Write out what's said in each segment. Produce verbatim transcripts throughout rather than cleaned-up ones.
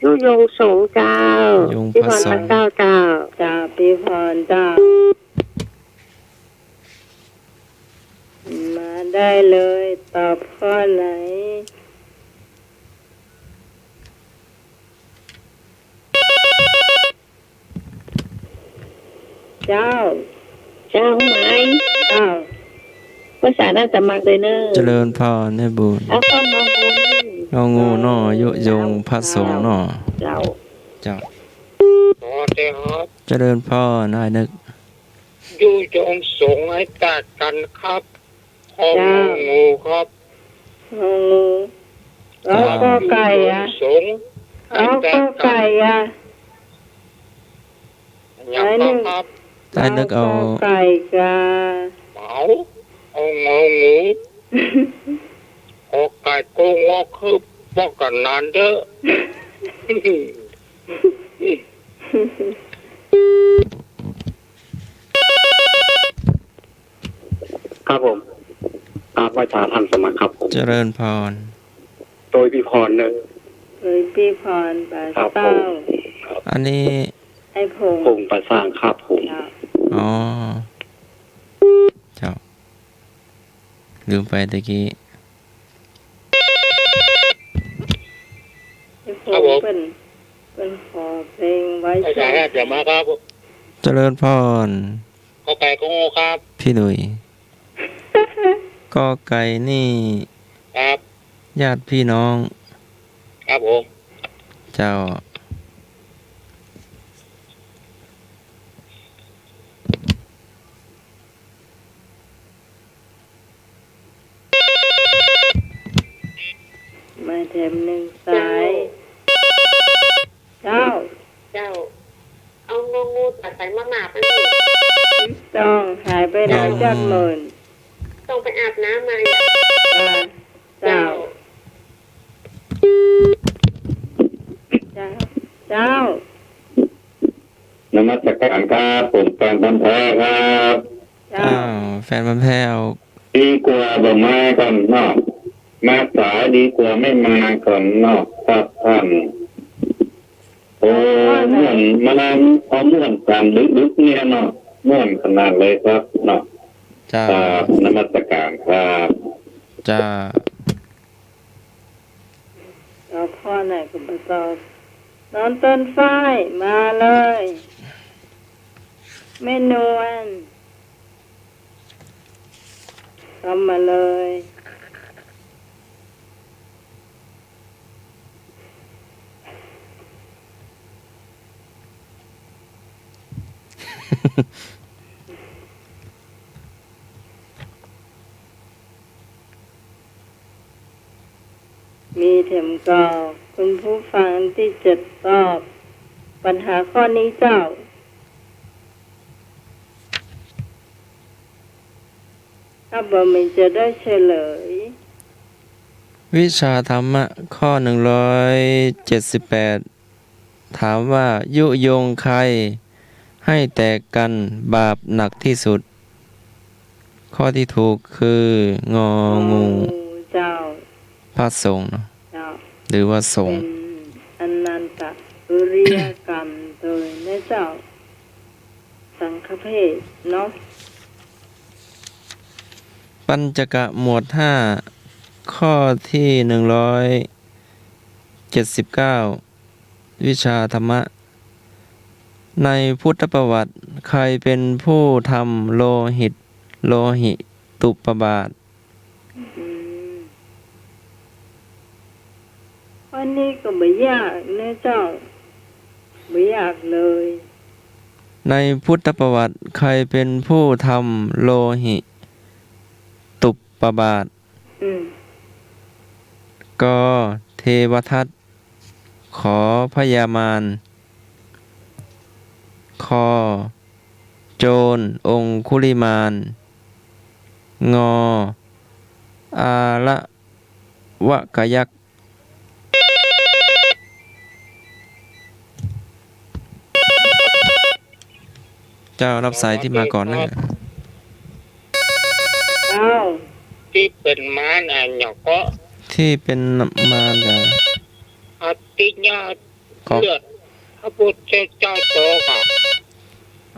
ยุยงสงฆ์เจ้า ยุยงพระสงฆ์ ปี้พรพระเจ้าเจ้า เจ้า ปี้พรเจ้า มาได้เลย ตอบข้อไหน เจ้า เจ้าไหม เจ้า ภาษาน่าจะมักเลยเนอะ เจริญพร แม่บุญ เอาข้อ งองู งองูเนาะ ยุยงพระสงฆ์เนาะ เจ้า เจ้า เจ้า ขอเจริญพร เจริญพร อ้ายนึก ยุยงสงฆ์ให้แตกกันครับ ข้อ เจ้า งองูครับ งองู แล้ว เจ้า กอไก่อะ สงฆ์ เอา กอไก่อะ อย่าง อ้ายนึก ครับ อ้ายนึกเอา กอไก่กา เอา เอางองู กอไก่กงอคือป้องกันนานเด้อ ครับผม ตามไหว้พระท่านสมัครครับผม เจริญพร โตยปี้พรเนอะ โตยปี้พร ปา ครับผม เต้า อันนี้ ไอ้พงษ์ พงษ์ปาสร้างครับผม เจ้า อ๋อ เจ้า ลืมไปตะกี้ ไอ้พงษ์ ครับผม เปิ้น เปิ้นขอเพลงไว้ อาจารย์ ช่วง เดี๋ยวมาครับ เจริญพร กอไก่กงอครับ พี่หนุ่ย กอไก่นี่ ครับ ญาติพี่น้อง ครับผม เจ้า มาแถมหนึ่งสาย เจ้า เจ้า เอางองูตัดใส่มะหมาดไปหน่อย ต้องหายไปแล้ว อ๋อ จักหมื่น ต้องไปอาบน้ำมาอย่าง อ่า เจ้า เจ้า เจ้า เจ้า นมัสการครับ ผมแฟนพันธุ์แท้ครับ เจ้า อ้าว แฟนพันธุ์แท้เอา ดีกว่าบ่มาก่อนเนาะ มาสายดีกว่าไม่มาก่อนเนาะครับท่าน โอ้ ม่วน มานั่งเอาม่วนกันดึกๆ เนี่ยเนาะ ม่วนขนาดเลยครับเนาะ เจ้า ครับ นมัสการครับ เจ้า เอาข้อไหนก็บ่ตอบ น้องต้นฝ้าย มาเลย แม่นวล เข้ามาเลย มีแถมก่อ คุณผู้ฟังตี้จะตอบปัญหาข้อนี้เจ้า ถ้าบ่มีจะได้เฉลย วิชาธรรมะข้อหนึ่งร้อยเจ็ดสิบแปด ถามว่ายุยงใครให้แตกกันบาปหนักที่สุด ข้อที่ถูกคือ งองู งองู เจ้า พระสงฆ์เนาะ เจ้า หรือว่าสงฆ์ เป็นอนันตริยกรรมโดยนะเจ้า สังฆเพศเนาะ ปัญจกะหมวดห้า ข้อที่หนึ่งร้อยเจ็ดสิบเก้า วิชาธรรมะ ในพุทธประวัติใครเป็นผู้ทำโลหิต โลหิตุปบาท อืม ข้อนี้ก็บ่ยากนะเจ้า บ่ยากเลย ในพุทธประวัติใครเป็นผู้ทำโลหิตุปบาท อืม ก เทวทัต ข พญามาร ค โจรองคุลิมาน ง อาละวะกะยักษ์ เจ้า รับสายที่มาก่อนนะ เจ้า ตี้เป๋นมารอันหยังก็ ตี้เป๋นมารเหรอ อติยะ ขอ เลือดพระพุทธเจ้าโตค่ะ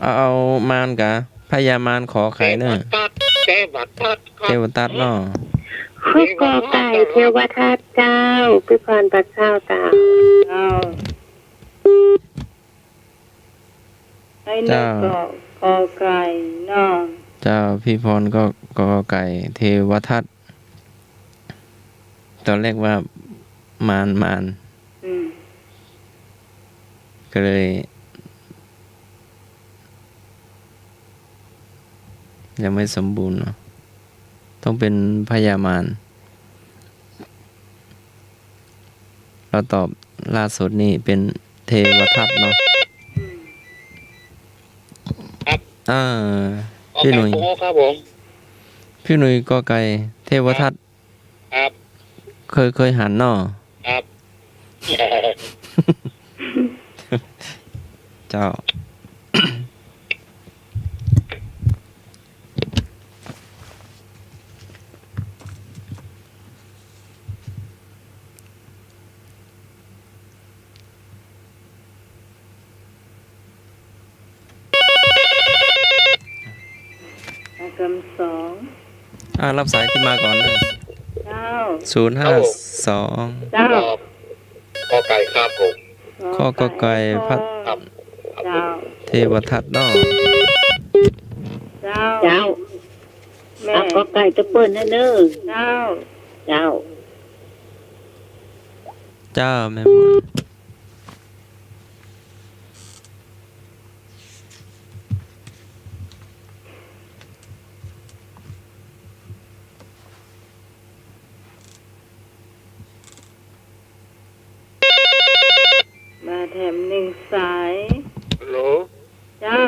เอา เอามารกะ พญามารขอไข่เน่อ เทวทัต เทวทัตครับ เทวทัตเนาะ ข้อกอไก่ เทวทัตเจ้า พี่พรปะเจ้าเจ้า เจ้า ไอ้นก เจ้า กอ กอไก่เนาะ เจ้า พี่พรก็กอไก่ เทวทัต ตอนแรกว่ามาร มาร อืม ก็เลย ยังไม่สมบูรณ์เนาะ ต้องเป็นพญามาร เราตอบล่าสุดนี่เป็นเทวทัตเนาะ ครับ อ่า กอไก่ พี่หนุ่ย โอ้ ครับผม พี่หนุ่ยกอไก่ เทวทัต ครับ เคย เคยหันเนาะ ครับ เจ้า กำสอง อ่า รับสายที่มาก่อนนะ เจ้า ศูนย์ห้าสอง เจ้า ตอบกอไก่ครับผม ข้อกอไก่ ข้อ พระ ครับ เจ้า เทวทัตเนาะ เจ้า เจ้า แม่ เอากอไก่ตะเปิ้นนะเน้อ เจ้า เจ้า เจ้า แม่บุญ มาแถมหนึ่งสาย ฮัลโหล เจ้า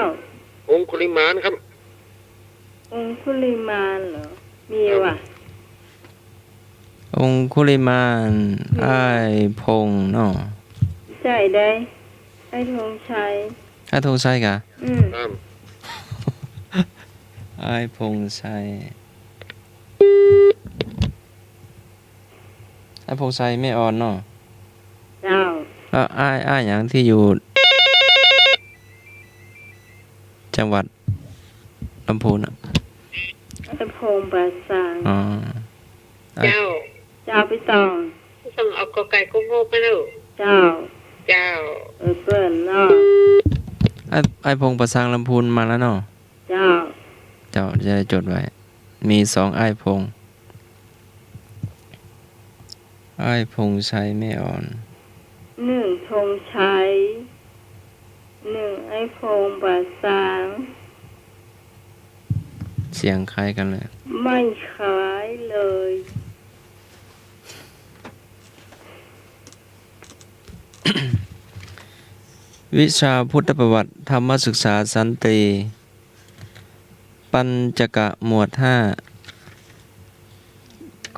องคุลิมานครับ องคุลิมานเหรอ มี ครับ ว่ะ องคุลิมาน อืม อ้ายพงษ์เนาะ ใจ้าใด อ้ายธงชัย อ้ายธงชัยกะ อืม ครับ อ้ายพงษ์ชัย อ้ายพงษ์ชัยแม่อ่อนเนาะ เจ้า แล้วอ้าย อ้ายหยังตี้อยู่ จังหวัดลำพูนอะ อ้ายพงษ์ป่าซาง อ๋อ อ้าย เจ้า เจ้า พี่ตอง พี่ตองเอากอไก่โกโก้ไปลูก เจ้า เจ้า เออ เปิ้นเนาะ อ้าย อ้ายพงษ์ป่าซางลำพูนมาแล้วเนาะ เจ้า เจ้า จะได้จดไว้ มีสองอ้ายพงษ์ อ้ายพงษ์ชัยแม่อ่อน หนึ่งธงชัย หนึ่งอ้ายพงษ์ป่าซาง เสียงคล้ายกันเลย ไม่คล้ายเลย วิชาพุทธประวัติ ธรรมศึกษาสันติ ปัญจกะหมวดห้า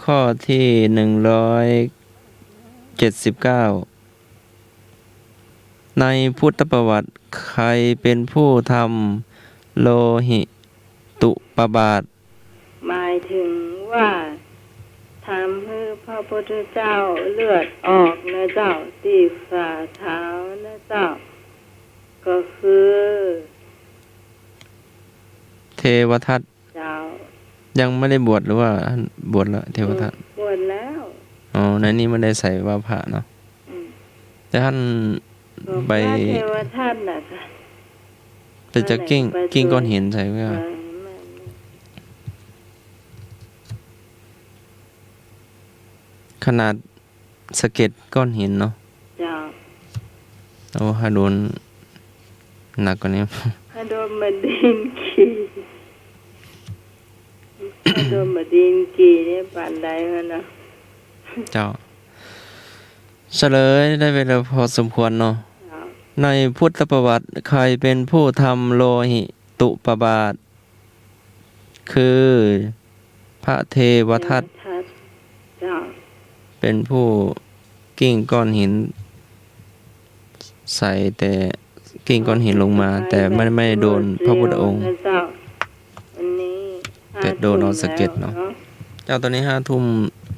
ข้อที่หนึ่งร้อยเจ็ดสิบเก้า ในพุทธประวัติใครเป็นผู้ทำโลหิตุปบาท หมายถึงว่าทำหื้อพระพุทธเจ้าเลือดออกนะเจ้า ตี้ฝ่าเท้านะเจ้า ก็คือ เทวทัต เจ้า ยังไม่ได้บวชหรือว่าบวชแล้ว เทวทัต อืม บวชแล้ว อ๋อ ในนี้ไม่ได้ใส่ว่าพระเนาะ อืม แต่ท่าน ก็ ไป พระเทวทัตน่ะค่ะ แต่จะ นั่นแหละ กิ่ง ไป กิ่งก้อนหินใส่ไว้ เออ นั่นแหละ ขนาดสะเก็ดก้อนหินเนาะ เจ้า โอ้ ถ้าโดนหนักกว่านี้ ถ้าโดนบ่าดินกี่ ถ้าโดนบ่าดินกี่นี่ปานใดหั้นเนาะ เจ้า เฉลยได้เวลาพอสมควรเนาะ เจ้า ในพุทธประวัติใครเป็นผู้ทำโลหิตุปบาท คือพระเทวทัต เทวทัต เจ้า เป็นผู้กิ่งก้อนหิน ใส่แต่กิ่งก้อนหินลงมา แต่ไม่ ไม่โดนพระพุทธองค์ เจ้า วันนี้ แต่โดนเอาสะเก็ดเนาะ ห้าทุ่มแล้วเนาะ เจ้า ตอนนี้ห้าทุ่ม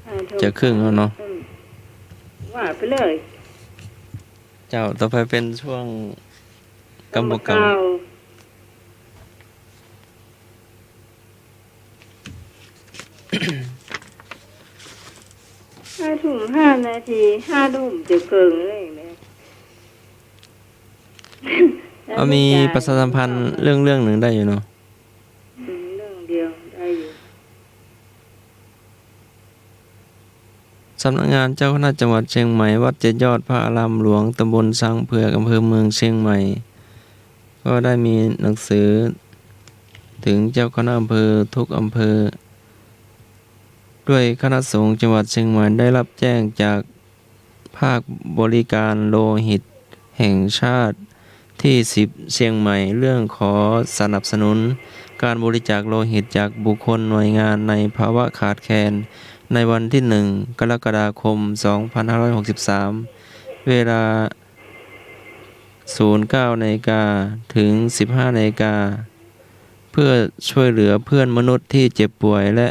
ห้าทุ่ม จะครึ่งแล้วเนาะ อืม ว่าไปเลย เจ้า ต่อไปเป๋นช่วงกำบ่าเก่า กำบ่าเก่า ห้าทุ่มห้านาที ห้าทุ่มจะเกิ่งเลยเนี่ย เอา มีประชาสัมพันธ์เรื่อง เรื่องนึ่งได้อยู่เนาะ อืม เรื่องเดียวได้อยู่ สำนักงานเจ้าคณะจังหวัดเชียงใหม่ วัดเจ็ดยอด พระอารามหลวง ตำบลช้างเผือก อำเภอเมืองเชียงใหม่ ก็ได้มีหนังสือถึงเจ้าคณะอำเภอทุกอำเภอ ด้วยคณะสงฆ์จังหวัดเชียงใหม่ได้รับแจ้งจากภาคบริการโลหิตแห่งชาติที่สิบเชียงใหม่ เรื่องขอสนับสนุนการบริจาคโลหิตจากบุคคลหน่วยงานในภาวะขาดแคลน ในวันที่หนึ่ง กรกฎาคม สองพันห้าร้อยหกสิบสาม เวลา ศูนย์เก้านาฬิกา ถึง สิบห้านาฬิกา เพื่อช่วยเหลือเพื่อนมนุษย์ที่เจ็บป่วยและ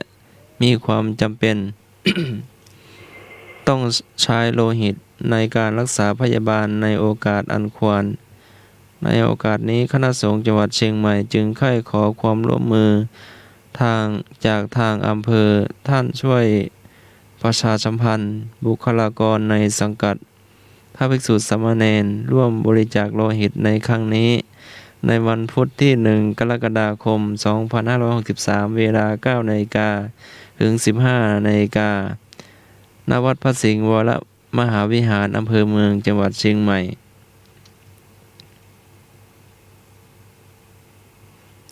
มีความจำเป็น ต้องใช้โลหิตในการรักษาพยาบาลในโอกาสอันควร ในโอกาสนี้คณะสงฆ์จังหวัดเชียงใหม่จึงใคร่ขอความร่วมมือทาง จากทางอำเภอ ท่านช่วยประชาสัมพันธ์บุคลากรในสังกัด พระภิกษุสามเณรร่วมบริจาคโลหิตในครั้งนี้ ในวันพุธที่หนึ่ง กรกฎาคม สองพันห้าร้อยหกสิบสาม เวลา เก้านาฬิกา ถึง สิบห้านาฬิกา ณ วัดพระสิงห์วรมหาวิหาร อำเภอเมือง จังหวัดเชียงใหม่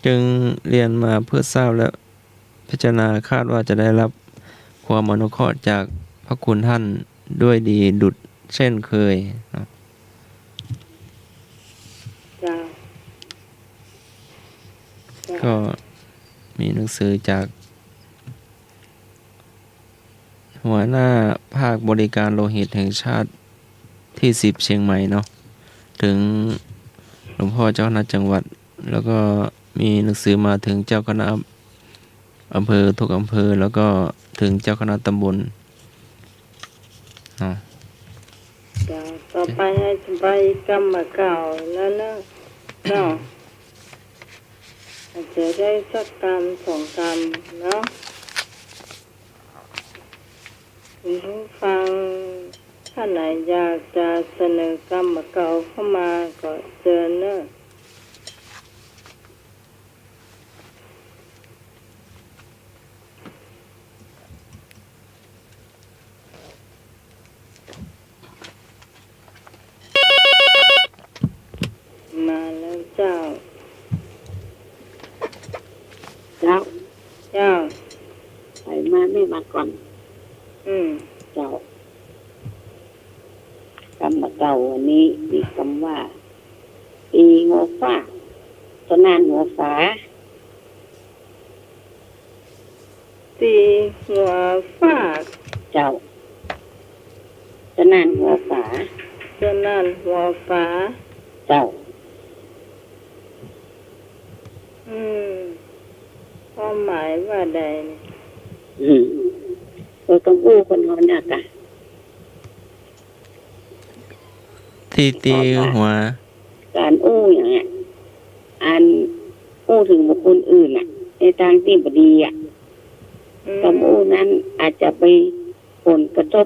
จึงเรียนมาเพื่อทราบและพิจารณา คาดว่าจะได้รับความอนุเคราะห์จากพระคุณท่านด้วยดีดุจเช่นเคยเนาะ เจ้า เจ้า ก็มีหนังสือจาก หัวหน้าภาคบริการโลหิตแห่งชาติที่สิบเชียงใหม่เนาะ ถึงหลวงพ่อเจ้าคณะจังหวัด แล้วก็มีหนังสือมาถึงเจ้าคณะอำเภอทุกอำเภอ แล้วก็ถึงเจ้าคณะตำบลเนาะ เจ้า ต่อไปให้ไปกำบ่าเก่าแล้วนะ เจ้า อาจจะได้สักกำสองกำเนาะ คุณผู้ฟังท่านไหนอยากจะเสนอกำบ่าเก่าเข้ามาก็เชิญเนอะ มาแล้วเจ้า เจ้า เจ้า ใผมา แม่มาก่อน อืม เจ้า กำบ่าเก่าวันนี้มีกำว่า ตีหัวฟ้า สนานหัวฝา ตีหัวฟ้า เจ้า สนานหัวฝา สนานหัวฝา เจ้า อืม ความหมายว่าใดเนี่ย อืม เออ กำอู้คนเฮาน่ะกะ ตี้ตีหัว ก๋านอู้อย่างเนี้ย อันอู้เถิงบุคคลอื่นน่ะ ในตางตี้บ่ดีอ่ะ อืม กำอู้นั้นอาจจะไปผลกระทบ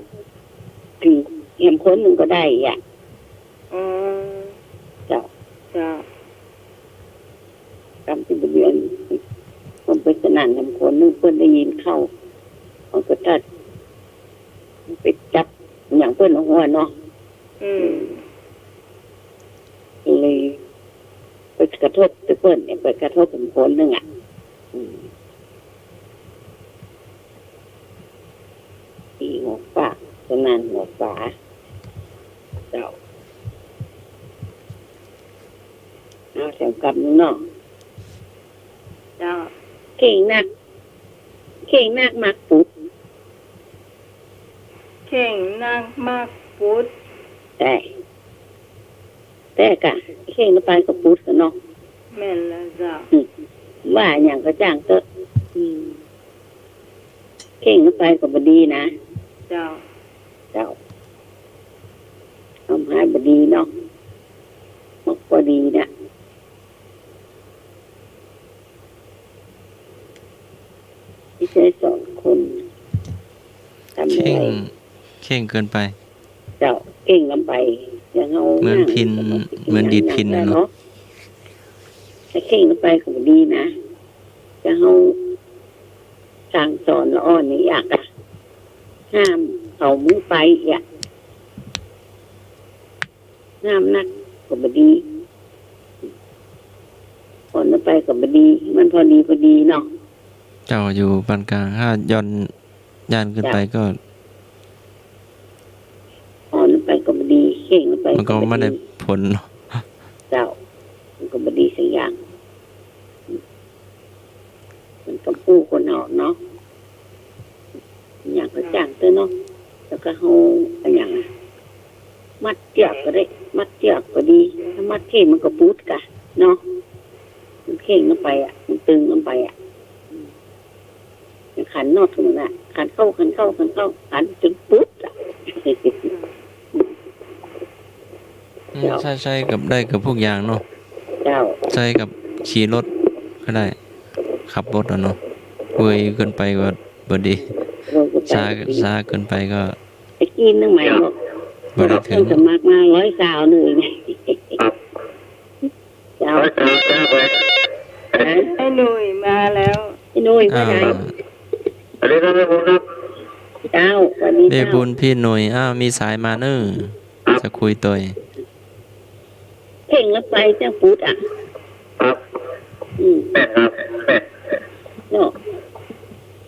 เถิงแหมคนนึ่งก็ได้อ่ะ อ๋อ เจ้า เจ้า กำตี้บ่ดี อัน มันไปสนั่นแหมคนนึ่ง เปิ้นได้ยินเข้า มันก็ตัด ไปจับอย่างเปิ้นหัวเนาะ อืม เลยไปกระทบเปิ้นเนี่ย ไปกระทบเถิงคนนึ่งอ่ะ อืม ตีหัวฟ้า สนานหัวฝา เจ้า เอาแถมกำนึ่งเนาะ เจ้า เข่งนัก เข่งนักมักปุด เข่งนักมักปุด แต่ แต่กะ เข่งละไปก็ปุดกันเนาะ แม่นแล้วเจ้า อืม ว่าอย่างก็จ้างเต๊อะ อืม เข่งละไปก็บ่ดีนะ เจ้า เจ้า อารมณ์หายบ่ดีเนาะ บ่พอดีนะ ไม่ใช่สองคน ทำอะไร เคร่ง เคร่งเกินไป เจ้า เคร่งเกินไป อย่างเฮา เหมือนพิณ เหมือนดีดพิณน่ะเนาะ ถ้าเคร่งเกินไปก็บ่ดีนะ อย่างเฮาสั่งสอนละอ่อนนี่อยากอะ ห้ามเอามือไปอะ ห้ามนักก็บ่ดี อ่อนไปก็บ่ดี มันพอดีพอดีเนาะ เจ้าอยู่ปานกลาง ถ้าหย่อน หย่อนเกินไปก็ อ่อนไปก็บ่ดี เคร่งไปก็บ่ดี มันก็ไม่ได้ผลเนาะ เจ้า มันก็บ่ดีสักอย่าง มันก็อู้คนเฮาเนาะ อย่างก็จ้างเตื้อเนาะ แล้วก็เฮา อะหยังอะ มัดเจื้อก็ได้ มัดเจื้อก็ดี ถ้ามัดเข้มมันก็ปูดกะเนาะ มันเคร่งเกินไปอะ มันตึงเกินไปอะ อืม ขันน็อตมันน่ะ ขันเข้า ขันเข้า ขันเข้า ขันจนปูดอะ อืม เจ้า ใช้ ใช้กับ ได้กับทุกอย่างเนาะ เจ้า ใช้กับขี่รถก็ได้ ขับรถอะเนาะ เวยเกินไปก็บ่ดี เวยเกินไป ซ้า ซ้าเกินไปก็ ไอ้กี้นึงใหม่บอก บ่ได้เถิง คนสมัครมาร้อยซาวหนึ่ง ครับ เจ้า ร้อยซาว เจ้าไป ฮะ ไอ้หนุ่ยมาแล้ว ไอ้หนุ่ยว่าไง อ่า สวัสดีครับ พี่บุญครับ เจ้า สวัสดี พี่ เจ้า บุญ พี่หนุ่ย อ้าว มีสายมาเน้อ ครับ จะคุยตวย เคร่งเกินไปจังปูดอะ ครับ อืม แม่นครับ แม่น เนาะ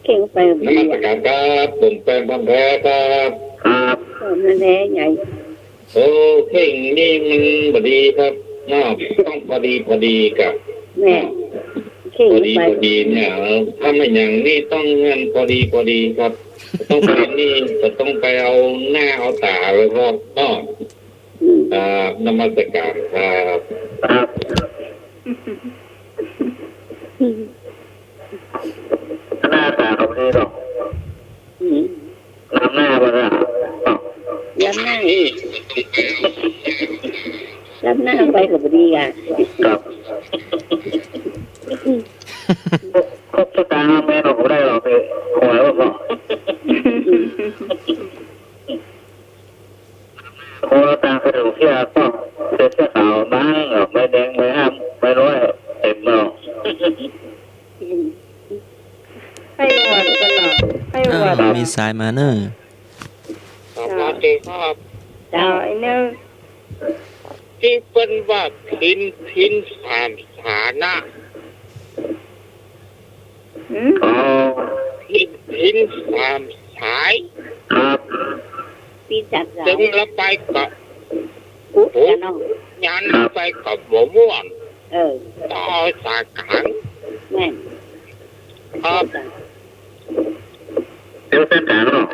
เคร่งเกินไป นมัสการครับ ผมแป้งพันธุ์แท้ครับ ครับ เออ นั่นแหละไง โอ้ เคร่งนี่มันบ่ดีครับ เนาะ ต้องพอดีพอดีกับ แม่น เนาะ เคร่ง พอดี ไป พอดีเนี่ย ถ้าไม่อย่างนี้ต้องเงินพอดีพอดีครับ ต้องไปนี่ จะต้องไปเอาหน้าเอาต๋าแล้วก็ เนาะ อืม ครับ นมัสการครับ ครับ หน้าต๋าก็บ่ดีหรอก อืม ล้ำหน้าบ่ได้ ล้ำหน้า อืม ล้ำหน้าไปก็บ่ดีอะ ครับ ครบชะตาแม่นออกบ่ได้หรอก ไปขอแล้วบ่ อืม โอ้ ตางไปดูเสื้อก็เสื้อขาวบ้าง ใบแดง ใบห้าม ใบร้อย เต็มแล้ว ให้หวัดกันหน่อย ให้หวัด อ้าว มีสายมาเน้อ สวัสดีครับ เจ้า ไอ้เน้อ ตี้เปิ้นว่าพิณ พิณสามสานะ หืม อ๋อ พิณ พิณสามสาย ครับ พิณสามสาย ตึงละไปก็ อุ๊ย โอ้ ยานละไปก็บ่ม่วน เออ ต้องเอาสายกลาง แม่น ครับ เดี๋ยวเส้นกลางเนาะ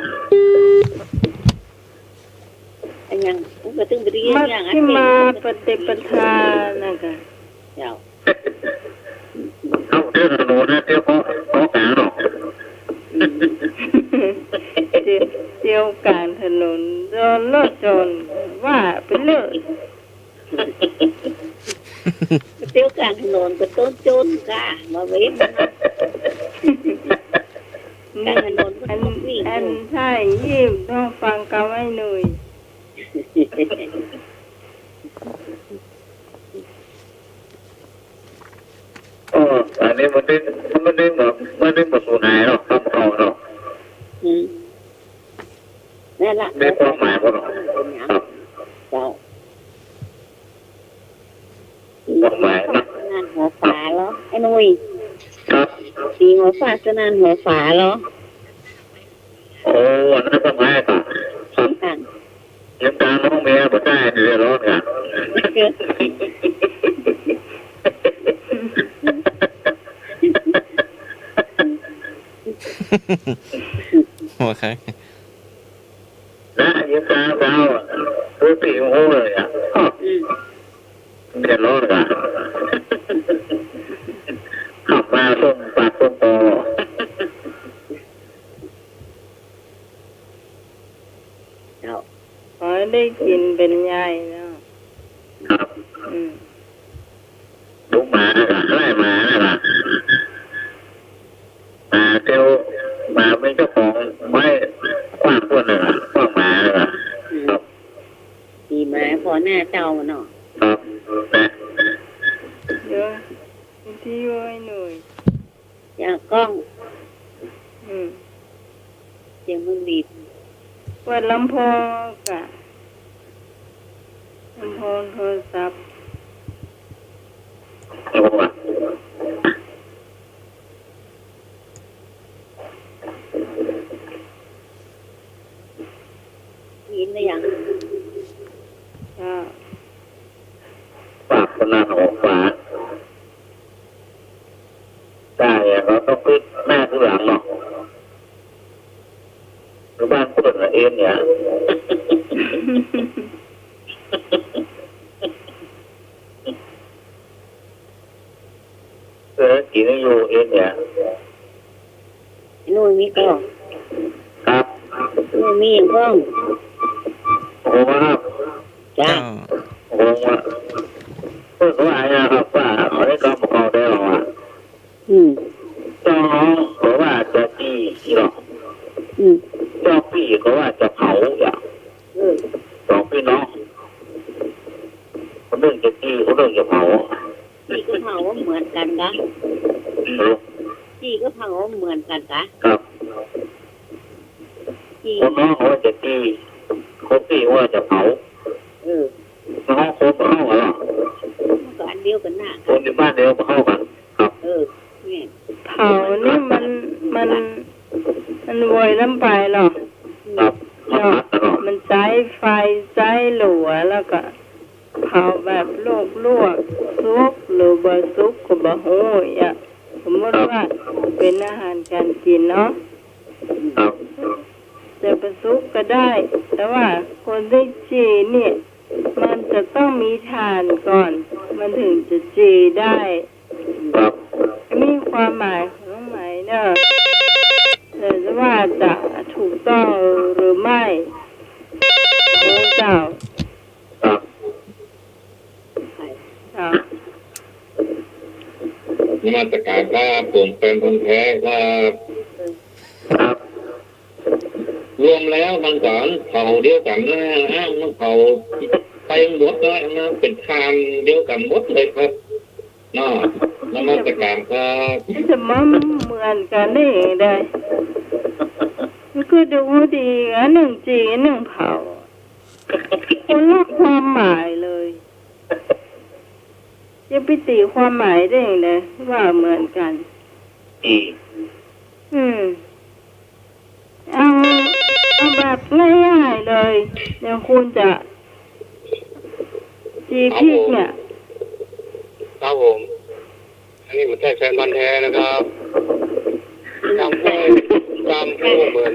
อะหยัง มันก็ตึงบ่ดีอะหยัง มัชฌิมาปฏิปทานะกะ เจ้า เอาเตี้ยวถนนนะ เตี้ยวเกาะ เกาะกลางเนาะ อืม เตี้ยว เตี้ยวก๋างถนน จอดรถจอด ว่าไปเลย เตี้ยวก๋างถนนก็โจร โจรก้า บ่าเว้นนะ ก๋างถนนมัน อัน บ่วิ่ง อันใช่ ยิ่งต้องฟังกำไอ้หนุ่ย โอ้ อันนี้มันดึง มันดึงแบบ มันดึงแบบสูญหายเนาะ ครับ เอาเนาะ อืม นั่นล่ะ มีความหมายบ่เนาะ ครับ เจ้า ความหมายนะ นั่นหัวฝาเหรอ ไอ้หนุ่ย ครับ สีหัวฝา สนั่นหัวฝาเหรอ โอ้ อันนั้นสมัยก่อน ครับ ค่ะ ยืมตังค์น้องเมียบ่ได้ เดือดร้อนค่ะ หัวใคร นะ ยืมตังค์เจ้า ซื้อปีกหมูเลยอ่ะ อืม เดือดร้อนค่ะ ขับมาส่งปากส่งคอ เจ้า ขอให้ได้ กิ๋นเป๋นใหญ่แล้ว ครับ อืม ดูหมาน่ะ ไล่หมาน่ะ หมาเตียว หมาเป๋นเจ้าของไม้ขว้างป้นน่ะ ขว้างหมาน่ะ ครับ ตีหมาผ่อหน้าเจ้าเนาะ ครับ นะ เดี๋ยว ที่ไว้หน่อย อย่าก้อง อืม เสียงมันบีบ เปิดลำโพงก่ะ ลำโพงโทรศัพท์ ยินหรือยัง จ้า ปากคนนั้นออกมา ได้อะ เฮาต้องปิ๊กหน้าคือหลังเนาะ อยู่บ้านเปิ้นน่ะเอ็นเนี่ย เออ กิ๋นอยู่เอ็นเนี่ย นู่นมีก้อง ครับ นู่นมีอย่างก้อง โอ้ครับ จ้า เจ้า โอ้ว่า เปิ้นก็ว่าอย่างนั้นครับ ว่าเขาได้กำของได้หรอวะ อืม เจ้าน้องก็ว่าจะจี้หรอก อืม เจ้าปี้ก็ว่าจะเผาอย่าง เออ สองปี้น้อง คนนึ่งจะจี้ คนนึ่งจะเผา จี้กับเผาเหมือนกั๋นกะ เออ จี้กับเผาเหมือนกั๋นกะ ครับ จี้ คนน้องว่าจะจี้ คนปี้ว่าจะเผา เออ น้องคนเผาเหรอ มันก็อันเดียวกั๋นน่ะ คนในบ้านเดียวเผากั๋น ครับ เออ เนี่ย เผานี่มัน มัน มันโวยล้ำไปหรอ ครับ เนาะ มันใจ๊ไฟใจ๊หลัว แล้วก็เผาแบบลวกๆ สุกหรือบ่สุกก็บ่ฮู้อะ สมมุติว่าเป๋นอาหารก๋านกิ๋นเนาะ ครับ จะบ่สุกก็ได้ แต่ว่าคนตี้จี้เนี่ย มันจะต้องมีถ่านก่อน มันถึงจะจี้ได้ ครับ มีความหมายของไหมเนาะ แต่ว่าจะถูกต้องหรือไม่ โอ้เจ้า ครับ เจ้า นมัสก๋านครับ ผมแฟนพันธุ์แท้ครับ ครับ รวมแล้วมันก็เผ่าเดียวกั๋นนะฮะ มันเผ่าไปหมดแล้วนะ เป๋นคานเดียวกั๋นหมดเลยครับ เนาะ นมัสก๋านครับ มันจะมาเหมือนกั๋นได้ยังไง มันก็ดูดี อันนึ่งจี้ อันนึ่งเผา คนละความหมายเลย จะไปตี๋ความหมายได้ยังไงว่าเหมือนกั๋น อืม อืม เอา เอาแบบง่ายๆเลย อย่างคุณจะจี้พริกเนี่ย ครับผม อันนี้ผมใจ้แฟนพันธุ์แท้นะครับ กำพูด กำพูดเหมือน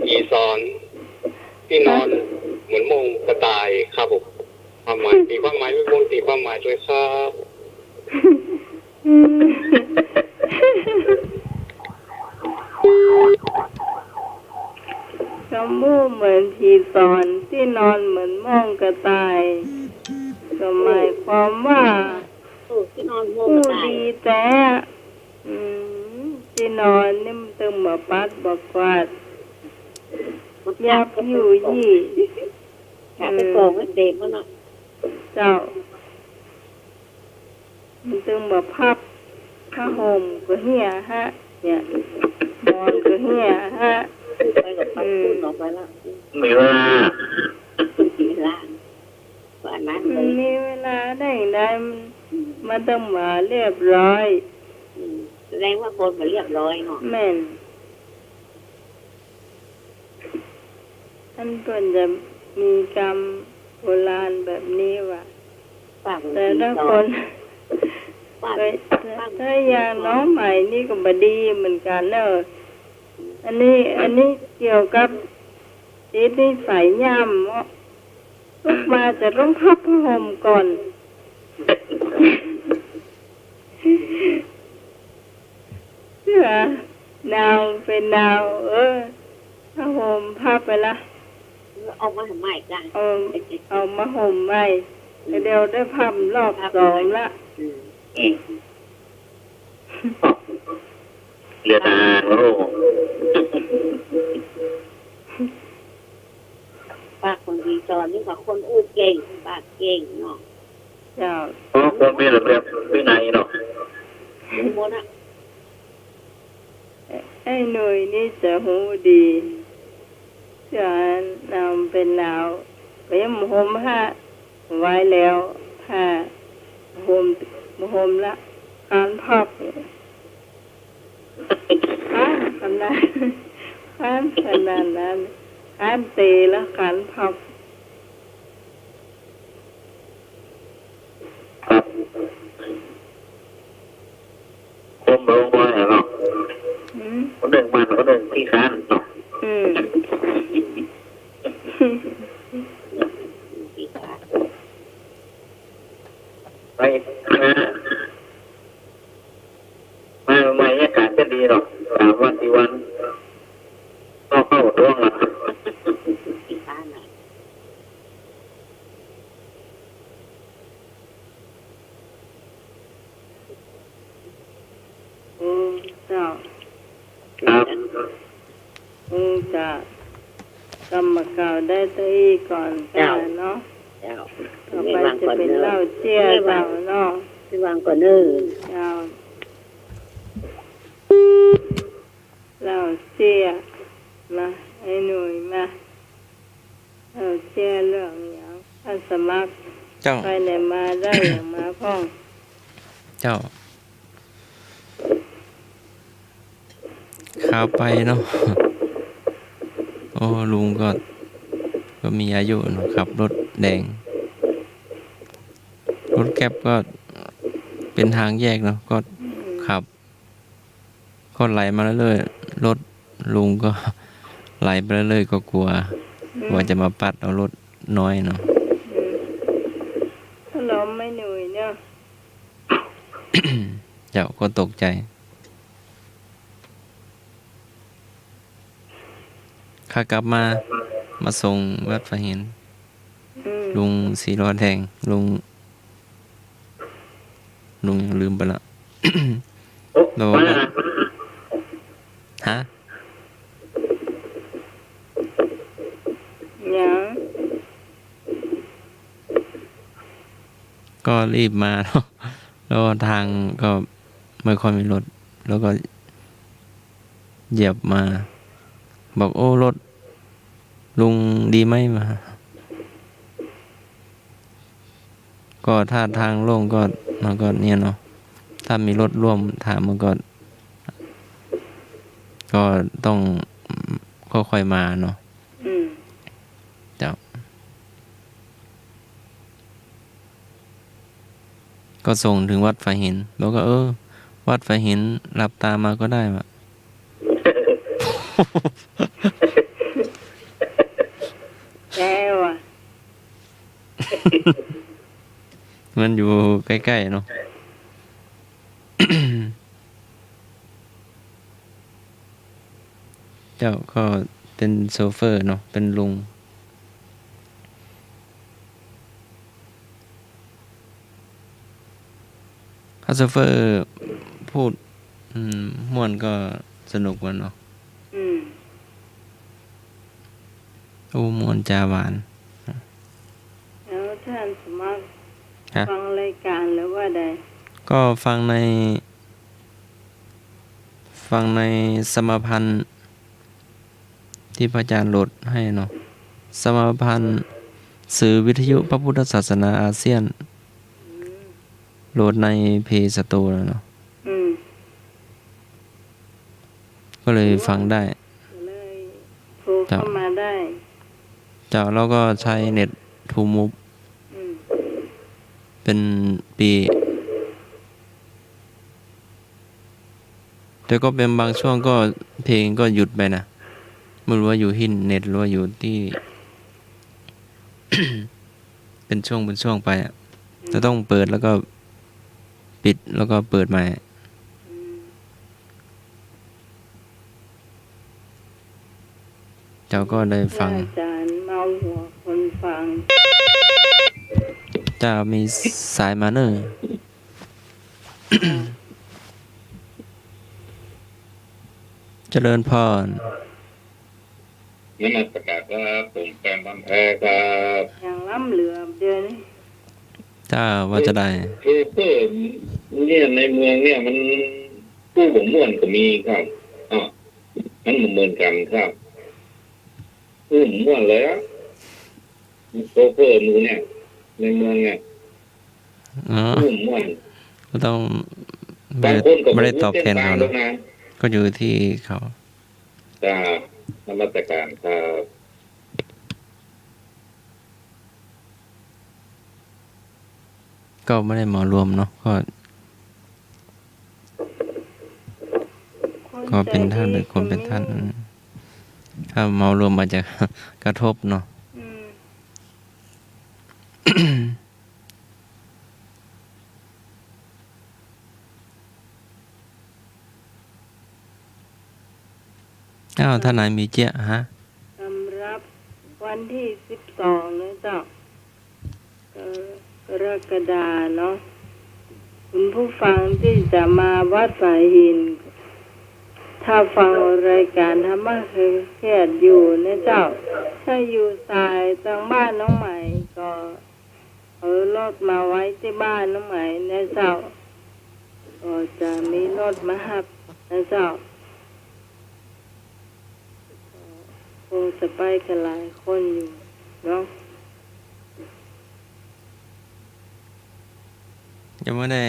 ผีสอน ตี้นอนเหมือนโม่งกระต่ายครับผม ความหมาย ตี๋ความหมาย ไม่วง ตี๋ความหมายด้วยครับ อืม กำพูดเหมือนผีสอน ตี้นอนเหมือนโม่งกระต่าย ก็หมายความว่า ตี้นอนโม่งกระต่าย อู้ดีแต๊ อืม ตี้นอนนี่มันตึงบ่ปัดบ่กวาด ยับยุยี่ จับไปกองไว้เต็มแล้วเนาะ เจ้า มันตึงบ่พับ ผ้าห่มก็เหี่ยฮะ เนี่ย หมอนก็เหี่ยฮะ ไปกับปัด อืม ฝุ่นออกไปแล้ว มีเวลา มีเวลา ว่านั้นเลย มันมีเวลาได้ยังไง มัน มันต้องมาเรียบร้อย อืม แสดงว่าคนมาเรียบร้อยเนาะ แม่น อันเปิ้นจะมีกำโบราณแบบนี้ว่ะ ปากมัน แต่ละคน ปาก แต่ ปาก แต่อย่างน้องใหม่นี่ก็บ่ดีเหมือนกั๋นเนอะ อันนี้ อันนี้เกี่ยวกับติดนิสัยย่ำเนาะ ลุกมาจะต้องพับผ้าห่มก่อน เสื้อหนาวเป๋นหนาว เออ ผ้าห่มพับไปละ เอามาห่มใหม่จ้ะ เอา เอามาห่มใหม่ อืม เดี๋ยวได้ผ้ารอบสองละ อืม อืม เดี๋ยวนะ โอ้ ปากคนดีสอนนี่กว่าคนอู้เก่ง ปากเก่งเนาะ เจ้า เพราะคนมีระเบียบวินัยเนาะ รู้หมดอะ ไอ้หนุ่ยนี่จะฮู้ดี จะนำเป็นหนาว ก็ยังห่มผ้าไว้แล้ว ผ้าห่ม ห่มละ คร้านพับ คร้านขนาด คร้านขนาดนั้น คร้านเตละ คร้านพับ ครับ คนบ่ลงน้อยอะเนาะ อืม คนหนึ่งมัน คนหนึ่งขี้คร้านเนาะ อืม ไปนะ มาใหม่ๆ อากาศจะดีเนาะ สามวันสี่วัน ก็เข้าท่วงละ อืม เจ้า ครับ อืม เจ้า กำมาเก่าได้เต้าอี้ก่อน เจ้า เจ้าเนาะ เจ้า ต่อไปจะเป๋นเหล้าเจี้ยเจ้าเนาะ พี่วางก่อนเนอะ เจ้า เหล้าเจี้ย มา ไอ้หนุ่ยมา เหล้าเจี้ยเรื่องหยัง อาสาสมัคร เจ้า ไปไหนมาได้หยังมาพ่อง เจ้า คราวไปเนาะ โอ้ ลุงก็ ก็มีอายุเนาะ ขับรถแดง รถแกร็บก็เป๋นทางแยกเนาะ ก็ อืม ขับ ก็ไหลมาเรื่อยๆ รถลุงก็ไหลไปเรื่อยๆ ก็กั๋ว อืม กั๋วจะมาปัดเอารถน้อยเนาะ อืม ก็ล้มไม่หนุ่ยเนาะ เจ้าก็ตกใจ๋ ขากลับมา มาส่งวัดฝายหิน อืม ลุงสี่ล้อแดง ลุง ลุงยังลืมไปละ โอ๊ะ แล้วว่า ว่า ฮะ ยัง ก็รีบมาเนาะ แล้วทางก็ไม่ค่อยมีรถ แล้วก็เหยียบมา บอก โอ้ รถลุงดีไหม มา ก็ถ้าทางโล่งก็ มันก็เนี่ยเนาะ ถ้ามีรถร่วมทางมันก็ ก็ต้องค่อยๆ มาเนาะ อืม เจ้า ก็ส่งถึงวัดฝายหิน บอกว่า เออ วัดฝายหินหลับตามาก็ได้วะ แจ๋วอะ มันอยู่ใก้ๆ เนาะ เจ้าก็เป๋นโชเฟอร์เนาะ เป๋นลุง ถ้าโชเฟอร์พูด อืม ม่วนก็สนุกมันเนาะ อืม อู้ ม่วนจ๋าหวาน แล้วท่านสมัคร ฮะ ฟังรายการหรือว่าใด ก็ฟังใน ฟังในสมาพันธ์ที่พระอาจารย์โหลดให้เนาะ สมาพันธ์สื่อวิทยุพระพุทธศาสนาอาเซียน อืม โหลดในเพลย์สโตร์เนาะ อืม ก็เลยฟังได้ ก็เลยโทรเข้ามาได้ เจ้า แล้วก็ใช้เน็ตทูมูฟ อืม เป๋นปี๋ แต่ก็เป๋นบางช่วงก็เพลงก็หยุดไปนะ ไม่รู้ว่าอยู่ตี้เน็ตหรือว่าอยู่ตี้ เป๋นช่วงเป๋นช่วงไปอะ อืม จะต้องเปิดแล้วก็ปิดแล้วก็เปิดใหม่ อืม เจ้าก็ได้ฟัง อาจารย์เมาหู เจ้า มีสายมาเน่อ เจริญพร นมัสการครับ ผมแปมบ้านแพ้ครับ อย่างล้ำเหลือเดี๋ยวนี้ เจ้า ว่าจะได้ คือเปิ้นเนี่ย ในเมืองเนี่ยมันผู้บ่ม่วนก็มีครับ อ้าว มันบ่เหมือนกั๋นครับ ผู้บ่ม่วนเลยอะ โชเฟอร์หมู่เนี่ย ในเมืองเนี่ย อ๋อ ผู้บ่ม่วน ก็ต้อง บางคนก็บ่ได้ตอบแทนเขาเนาะ ก็อยู่ที่เขา ครับ นมัสการครับ ก็ไม่ได้เหมารวมเนาะ ก็ ก็เป็นท่านเป็นคนเป็นท่าน อืม ถ้าเหมารวมอาจจะกระทบเนาะ อืม อ้าว ท่านไหนมีเจี๊ยะฮะ สำหรับวันที่สิบสองนะเจ้า เอ่อ กรกฎาเนาะ คุณผู้ฟังที่จะมาวัดสายหิน ถ้าฟังรายการธรรมะคลายเครียดอยู่นะเจ้า ถ้าอยู่สายตางบ้านน้องใหม่ก็ เอารถมาไว้ตี้บ้านน้องใหม่นะเจ้า ก็จะมีรถมาฮับนะเจ้า คงจะไปกั๋นหลายคนอยู่เนาะ ยังไม่ได้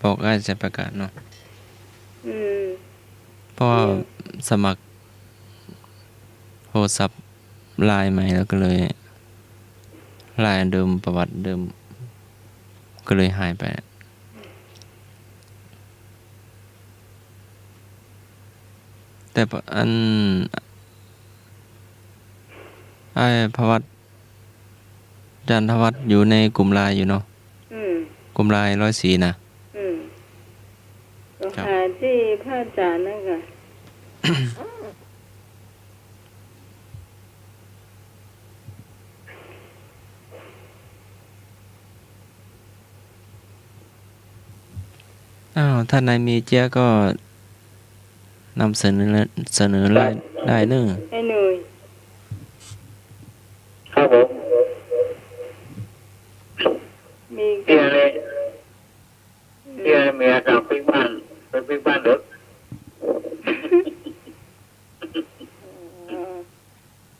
บอกอ้ายชัยประกาศเนาะ อืม เพราะว่า อืม สมัครโทรศัพท์ไลน์ใหม่แล้วก็เลย ไลน์อันเดิม ประวัติเดิม ก็เลยหายไป แต่อัน อ้ายพวัตร อาจารย์ธวัฒน์อยู่ในกลุ่มไลน์อยู่เนาะ อืม กลุ่มไลน์ร้อยสี่นะ อืม ก็ ครับ หาตี้พระอาจารย์นั่นก่ะ อ้าว ท่านใดมีเจี๊ยะก็นำเสนอ เสนอได้ ได้เนอะ ไอ้หนุ่ย ครับผม มี เตี้ยเลย เตี้ยเมียสั่งปิ๊กบ้าน ไปปิ๊กบ้านเด้อ อ๋อ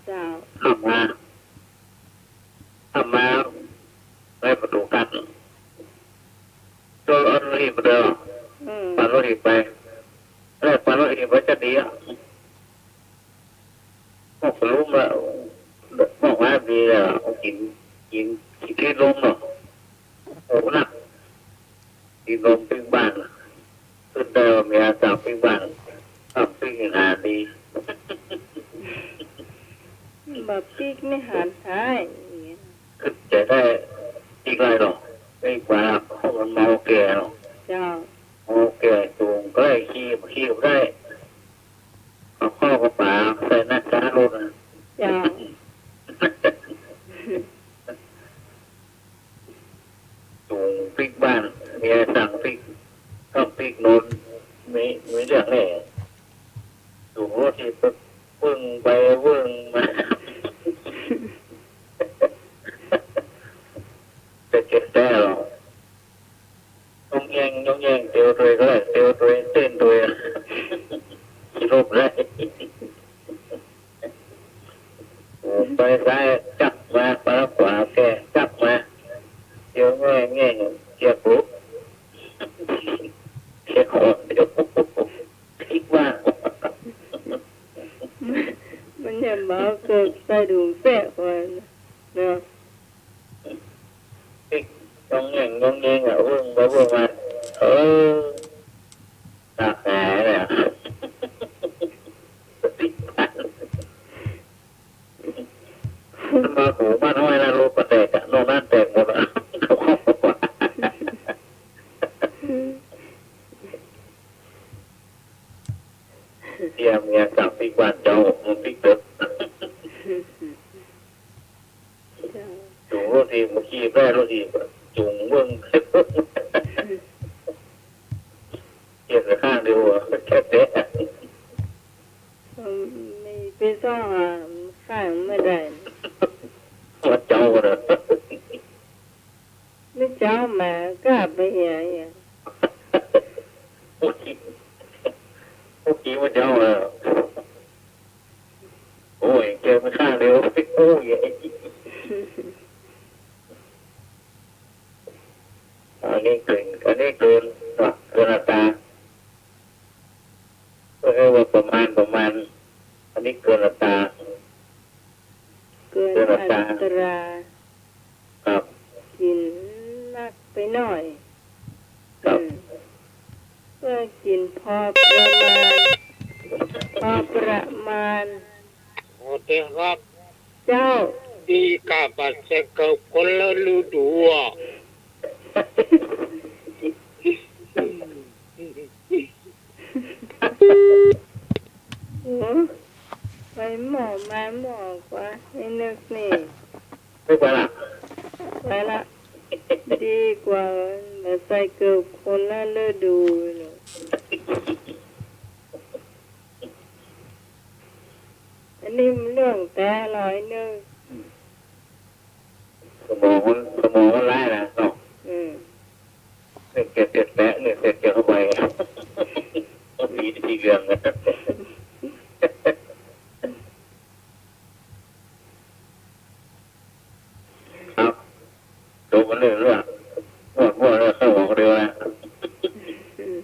เจ้า ค่ำมา ค่ำมา ไปประตู๋กั้น โจ้เอารถถีบไปเด้อ อืม ปั่นรถถีบไป แรกปั่นรถถีบไปจะดีอะ พวกลุงอะ พวกว่ามีอะ กิ๋น กิ๋น กิ๋นตี้ลมเนาะ โอ้ นัก ตี้ลมปิ๊กบ้าน ขึ้นได้ว่าเมียสั่งปิ๊กบ้าน สั่งปิ๊กอาหารดี บ่ปิ๊กนี่หารหาย ขึ้นใจ๋ได้ปิ๊กไรเนาะ ปิ๊กว่าเพราะมันเมาแก่เนาะ เจ้า เมาแก่สูงก็ได้ ขี่ ขี่บ่ได้ เอาเข้าเข้าป๋าใส่หน้าจ๊ารถนะ เจ้า สูงปิ๊กบ้าน เมียสั่งปิ๊ก ต้องปิ๊กนนท์ มี มีเรื่องแน่ สูงรถถีบเวิ่งไปเวิ่งมา จะเจ็บแต๊หรอ ย้องแย้ง ย้องแย้ง เตียวตวยก็ได้ เตียวตวย เต้นตวย ขี่รถได้ โอ้ ไปซ้ายจักมา ไปขวาแก้จักมา เตียวแง่แง่ เตียวปุ๊บ เตียวเตียว ปิ๊กว่า มันยังบ่เกิดใส่ถุงแป้งไว้เนาะ ปิ๊กย้องแย้ง ย้องแย้งอะ เวิ่งไปเวิ่งมา เออ ตากแหน่เนี่ย ปิ๊กบ้าน มาหูบ้านห้อยนะ รถก็แตกอะ นอกนั้นแตกหมดอะ เตี้ยเมียสั่งปิ๊กบ้านเจ้า มันปิ๊กเต๊อะ เจ้า สูงรถถีบ บ่ขี่ได้รถถีบ จุ่งเบิ่ง เขียนข้างเดียวอะ แค่เนี้ย อืม มีไปซ่องอ่ะ ข้างบ่ได้ ว่าเจ้าน่ะ ไม่เจ้าหมาก็ไปเหีย เมื่อกี้ เมื่อกี้ว่าเจ้าน่ะ โอ้ย เขียนข้างเดียว โอ้ย อันนี้เกิน อันนี้เกิน เกินอัตรา ก็เรียกว่าประมาณ ประมาณ อันนี้เกินอัตรา เกิน เกินอัตรา อัตรา ครับ กิ๋นนักไปหน้อย ครับ อืม ก็กิ๋นพอประมาณ พอประมาณ ขอเต๊อะครับ เจ้า ดีกาบัดใส่เกิบคนละฤดูอะ โอ้ ไปหม้อมาหม้อกว่า ไอ้นึกนี่ ไม่ไปละ ไปละ ดีกว่ามาใส่เกิบคนละฤดูเนาะ อันนี้มันเรื่องแต่ลอยเนอะ สมองมัน สมองมันไร้นะเนาะ อืม เนี่ยเก็บ เก็บแปะ เนี่ยเก็บ เก็บเข้าไป ก็สี สีเหลืองนะ ครับ ดูมันเรื่อง เรื่อง มั่วๆ เรื่องเข้าหัวคนเดียวนะ อืม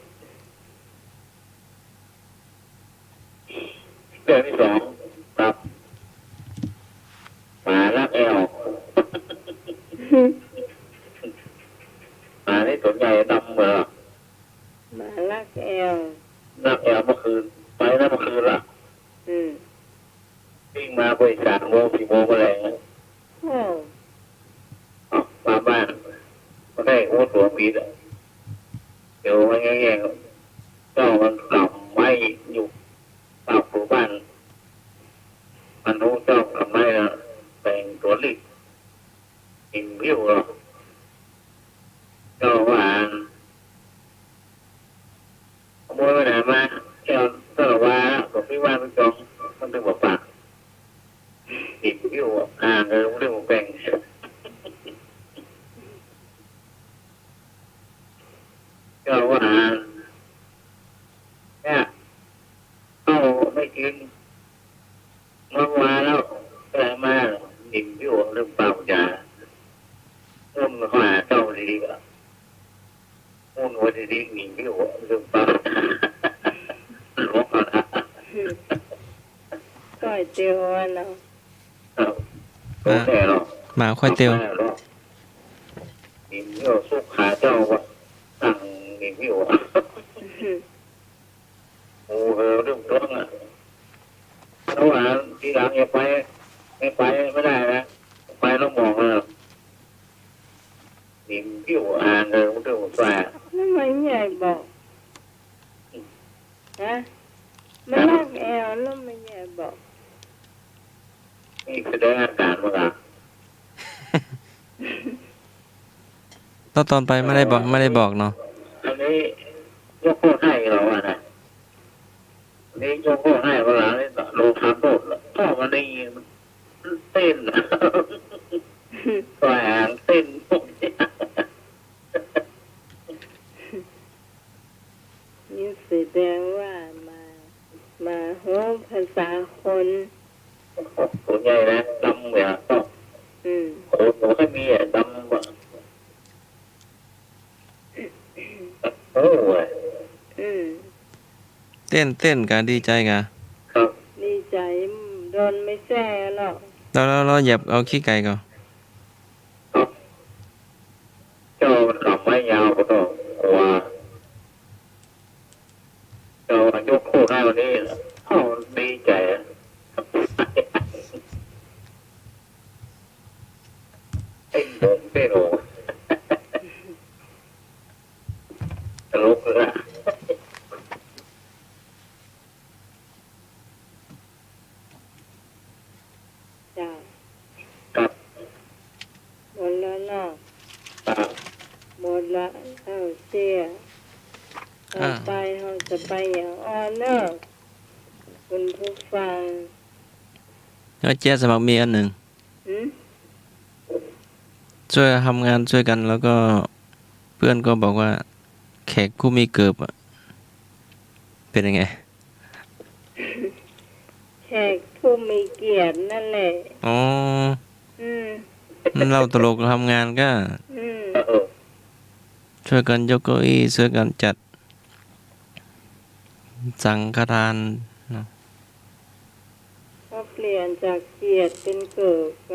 เรื่องที่สองครับ หมาลักแอว หมานี่ตัวใหญ่ดำเหมือน หมาลักแอว ลักแอวเมื่อคืน ไปนะเมื่อคืนละ อืม วิ่งมาบ่ายสามโมง สี่โมงแมลงนะ โอ้ ออกมาบ้าน ก็ได้หัวตัวปีดอะ เดี๋ยวมันแย่ๆ เจ้ามันกำไม้อยู่ เจ้าผู้บ้าน มันฮู้เจ้ากำไม้นะ แต่งตั๋วลีก กิ๋นผิวเหรอ เจ้าว่า ขโมยไปไหนมา แก้วสารวา ก็พี่ว่าพี่จอง มันถึงบอกปาก กิ๋นผิว อ่า เออ เรื่องของแบ่ง เจ้าว่า เนี่ย เข้าไม่กิ๋น เมื่อวานแล้ว อะไรมา กิ๋นผิว เรื่องปากจ๋า เรื่องข้อหาเจ้าดีๆ อะ มุ่นว่าจะได้หนีไม่ออกเรื่องป้า หลวงเขานะ ก๋วยเตี๋ยวอะเนาะ ครับ หมา แน่เนาะ หมาก๋วยเตี๋ยว แน่เนาะ หนีไม่ออก สุขาเจ้าว่า สั่งหนีไม่ออก โอ้โห เรื่องต้นอะ เพราะว่าทีหลังอย่าไป ไม่ไปไม่ได้นะ ไปแล้วมองเลย นี่ปิ้วอ่านเลย เรื่องของป้า แล้วมันใหญ่บอก ฮะ มันลากแอว แล้วมันใหญ่บอก นี่แสดงอาการมั้งอะ ตอน ตอนไปไม่ได้บอก ไม่ได้บอกเนาะ อันนี้ยกโทษให้เราอะนะ อันนี้ยกโทษให้เวลาเนี่ย ลงทานโทษละ ก็มันได้ยิน มันเต้น แฝงเต้น นี่แสดงว่ามา มาโหภาษาคน ตัวใหญ่นะ ดำเนี่ย อืม โอ้โห ให้มีอะ ดำอะ โอ้ย อืม เต้น เต้นกะดีใจ๋กะ ครับ ดีใจ๋ โดนไม่แซ่หรอก แล้ว แล้ว แล้วเหยียบเอาขี้ไก่ก่อน ครับ เจ้ามันกำไม้ยาวก็ต้องกลัว เจ้ายกโทษให้วันนี้ เอ้า ดีใจ๋อะ ไอ้หนุ่มเต้นโอ้ ตลกเลยอะ จ้ะ ครับ ละ เอ้า เจ้ย ต่อไป อ้าว เฮาจะไปอย่างอ้อเนอะ คุณผู้ฟัง แล้วเจ้ยสมัครมีอันหนึ่ง หืม ช่วยทำงานช่วยกัน แล้วก็เพื่อนก็บอกว่า แขกผู้มีเกียรติอะ เป็นยังไง แขกผู้มีเกียรตินั่นแหละ อ๋อ อืม มันเล่าตลกทำงานก็ อืม ช่วยกันยกเก้าอี้ ช่วยกันจัดสังฆทานเนาะ ก็เปลี่ยนจากเกียรติเป็นเกิบไง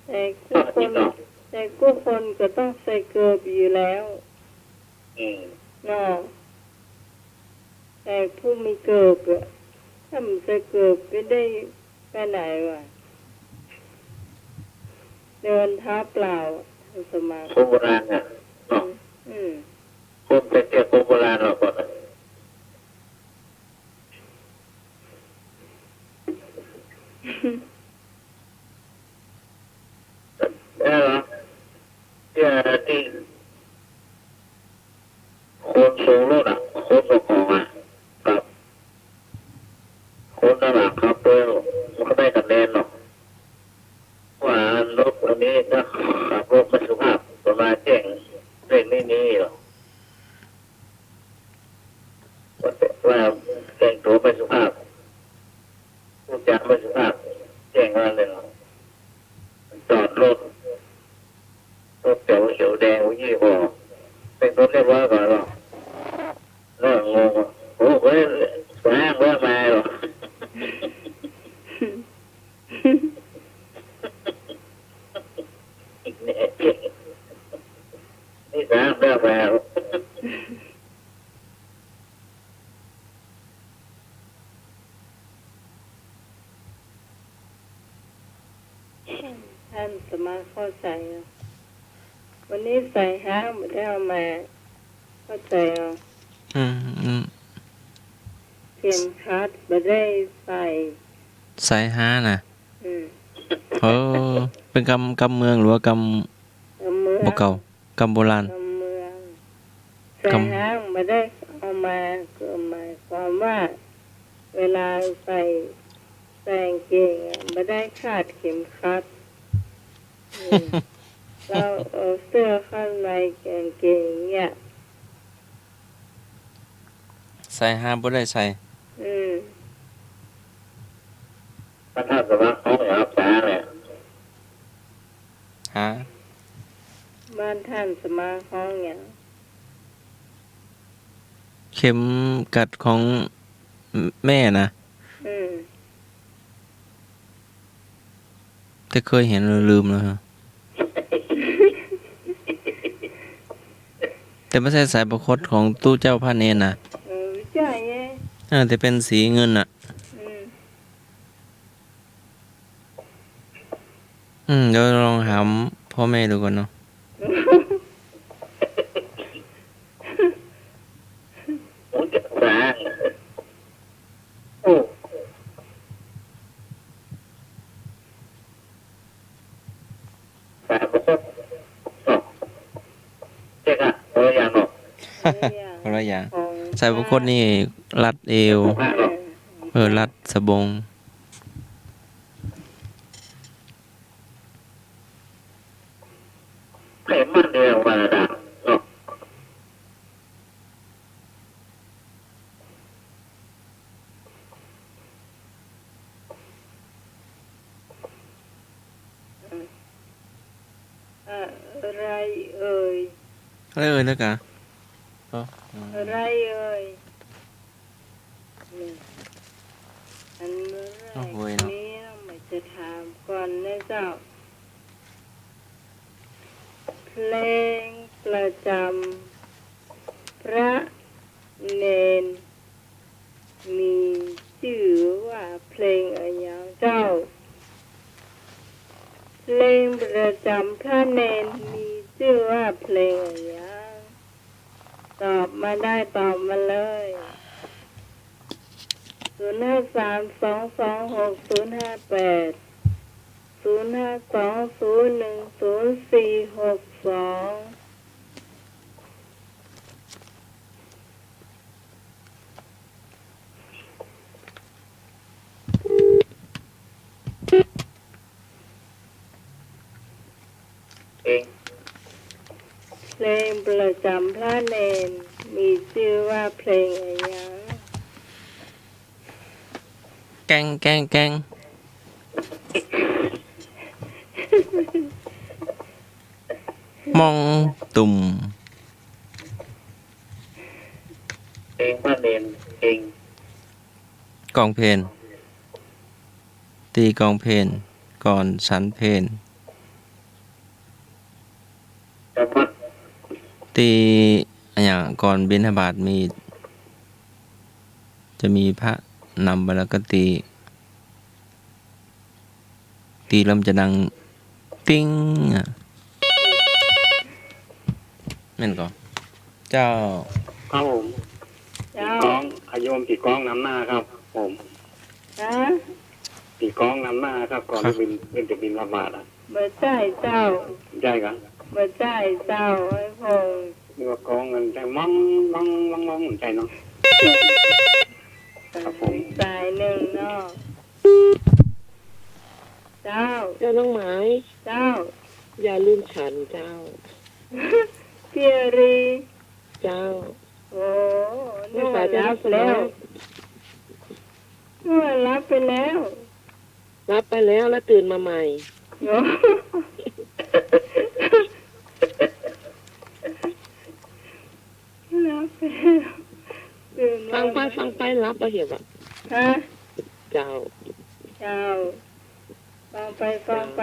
แต่กู้คน แต่กู้คนก็ต้องใส่เกิบอยู่แล้ว อืม เนาะ แต่ผู้มีเกิบอะ ถ้าบ่ใส่เกิบไปได้ไปไหนวะ เดินเท้าเปล่า สมัคร คนโบราณน่ะ เนาะ อืม คนแต่เกียรติคนโบราณเนาะ ก่อนน่ะ เออ เตี้ยตี้ คนส่งรถอะ คนส่งของอะ กับ คนตลาดขับเร็ว มันก็ได้คะแนนเนาะ ว่ารถคันนี้ถ้าขับรถไม่สุภาพ ประมาณแจ้งเลขนี้นี่หรอ ว่าแต่งตัวไม่สุภาพ พูดจาไม่สุภาพ แจ้งว่าเลย จอดรถ รถแถวเขียวแดงยี่ห้อ แต่งตัวเรียบร้อยก่อนหรอ แล้วงงว่า โอ้โห เฮ้ย สร้างเรื่องมาหรอ นี่สร้างเรื่องมาหรอ ต้านสมัครเข้าใจ๋อะ วันนี้สายฮาร์ปบ่ได้เอามา เข้าใจ๋อะ อืม อืม เข็มขัดบ่ได้ใส่ สายฮาร์ปน่ะ อืม เออ เป๋นกำ กำเมืองหรือว่ากำ กำเมือง บ่เก่า กำโบราณ กำเมือง กำ สายฮาร์ปบ่ได้เอามา ก็หมายความว่า เวลาใส่ ใส่กางเกงอะ บ่ได้คาดเข็มขัด อืม แล้วเอาเสื้อข้างในกางเกงเนี่ย สายฮาร์ปบ่ได้ใส่ อืม บ้านต้านสมัครฮ้องหยัง สายฮาร์ปเนี่ย ฮะ บ้านต้านสมัครฮ้องหยัง เข็มขัดของแม่น่ะ อืม แต่เกยหันลืมแล้วฮะ แต่บ่ใจ้สายพระคตของตุ๊เจ้าพระเณรน่ะ เออ ใจ้ไง เออ แต่เป๋นสีเงินน่ะ อืม อืม เดี๋ยวลองถามพ่อแม่ดูก่อนเนาะ โอ้ สายพระคต เนาะ เจ๊กะ คนละอย่างเนาะ คนละอย่าง ของ สายพระคตนี่รัดเอว เออ เออ รัดสบง เข็มมันเดียวกันน่ะเนาะ อะไรเอ่ย อะไรเอ่ยนะกะ เออ อะไรเอ่ย นี่ อันแรก โอ้โห เนาะ นี่ต้องมาจะถามก่อนนะเจ้า เพลงประจำพระเณร มีจื้อว่าเพลงอะหยังเจ้า เพลงประจำพระเณรมีจื้อว่าเพลงอะหยัง ตอบมาได้ตอบมาเลย ศูนย์ห้าสาม สองสองหก ศูนย์ห้าแปด ศูนย์ห้าสอง ศูนย์หนึ่ง ศูนย์สี่หกสอง เพลง เพลงประจ๋ำพระเณร มีจื้อว่าเพลงอะหยัง แก้ง แก้ง แก้ง ม่องตุ่ม เพลงพระเณร เพลง กองเพล ตี้กองเพล ก่อนฉันเพล ตี้อะหยัง ก่อนบิณฑบาตมี จะมีพระนำไปแล้วก็ตี้ ตี้แล้วมันจะดังติ๊งอะ แม่นก่อ เจ้า ครับผม เจ้า ตี๋กอง อาโยมตี๋กองนำหน้าครับผม ฮะ ตี๋กองนำหน้าครับ ก่อน ครับ ตี้บิณ ตี้จะบิณฑบาตอะ บ่ใจ้เจ้า ใจ้ก่อ บ่ใจ้เจ้า ไอ้พงษ์ นึกว่ากองกัน ใจ้ ม้อง ม้อง ม้อง ม้อง ใจ้เนาะ ครับผม สายนึ่งเนาะ เจ้า เจ้าน้องไหม เจ้า อย่าลืมฉันเจ้า เปียรี เจ้า โอ้ นึกว่าหลับแล้ว นึกว่าหลับไปแล้ว หลับไปแล้ว แล้วตื่นมาใหม่ โอ้ หลับไปแล้ว ตื่นมา ฟังไป ฟังไป หลับไปเหียบ่ะ ฮะ เจ้า เจ้า ฟังไป ฟังไป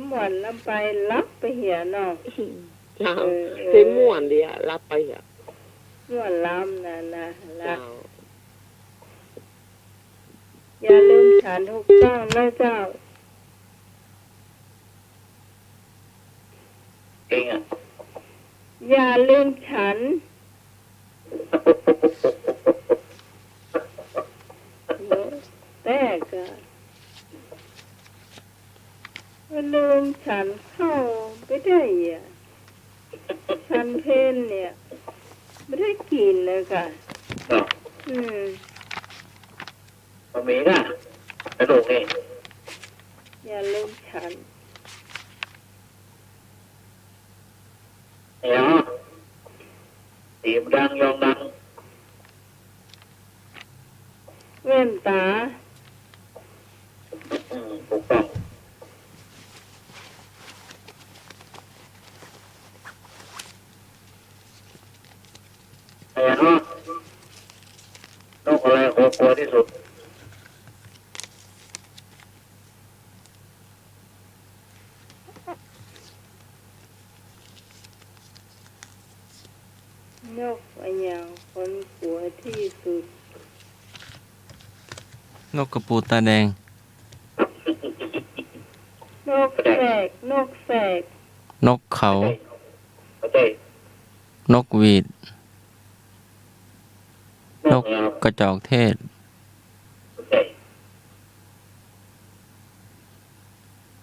ม่วนลำไป หลับไปเหียเนาะ เจ้า เออ เออ เพลงม่วนดีอะ หลับไปเหีย ม่วนลำนะ นะ ละ เจ้า อย่าลืมฉัน ถูกต้องแล้วเจ้า เองอะ อย่าลืมฉัน แปลกอะ ลืมฉันข้าวไปได้อะ ฉันเพลเนี่ย บ่ได้กิ๋นเลยก่ะ เนาะ อืม บ่มีนะ กระดูกนี่ อย่าลืมฉัน เดี๋ยว ตีบดังยองดัง แว่นต๋า อืม ถูกต้อง อะไรเนาะ นกอะไรกลัวที่สุด นกอะหยังคนกลัวที่สุด นกกระปูตาแดง นกแสก นกแสก นกเขา ไม่ใช่ นกหวีด นกกระจอกเทศ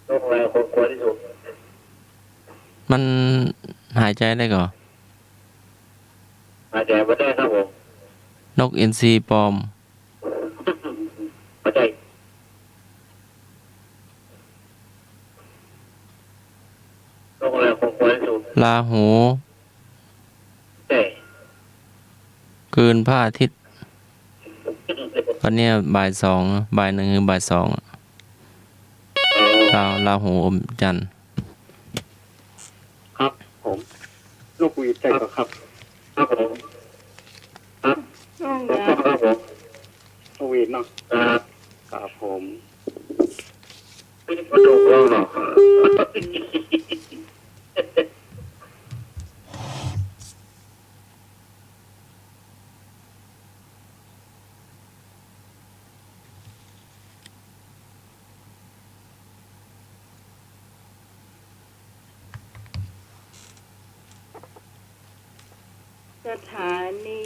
นกอะไรคนกลัวที่สุด มันหายใจได้ก่อ หายใจบ่ได้ครับผม นกอินทรีปลอม บ่ใจ้ นกอะไรคนกลัวที่สุด ราหู ใจ้ กลืนพระอาทิตย์ วันนี้บ่ายสอง บ่ายหนึ่งหรือบ่ายสอง เออ รา- ราหูอมจันทร์ ครับผม นกหวีดใจ้ก่อครับ ครับผม ครับ นกหยัง ครับผม นกหวีดเนาะ ครับ ครับผม ไม่ได้พูดถูกแล้วเนาะ สถานี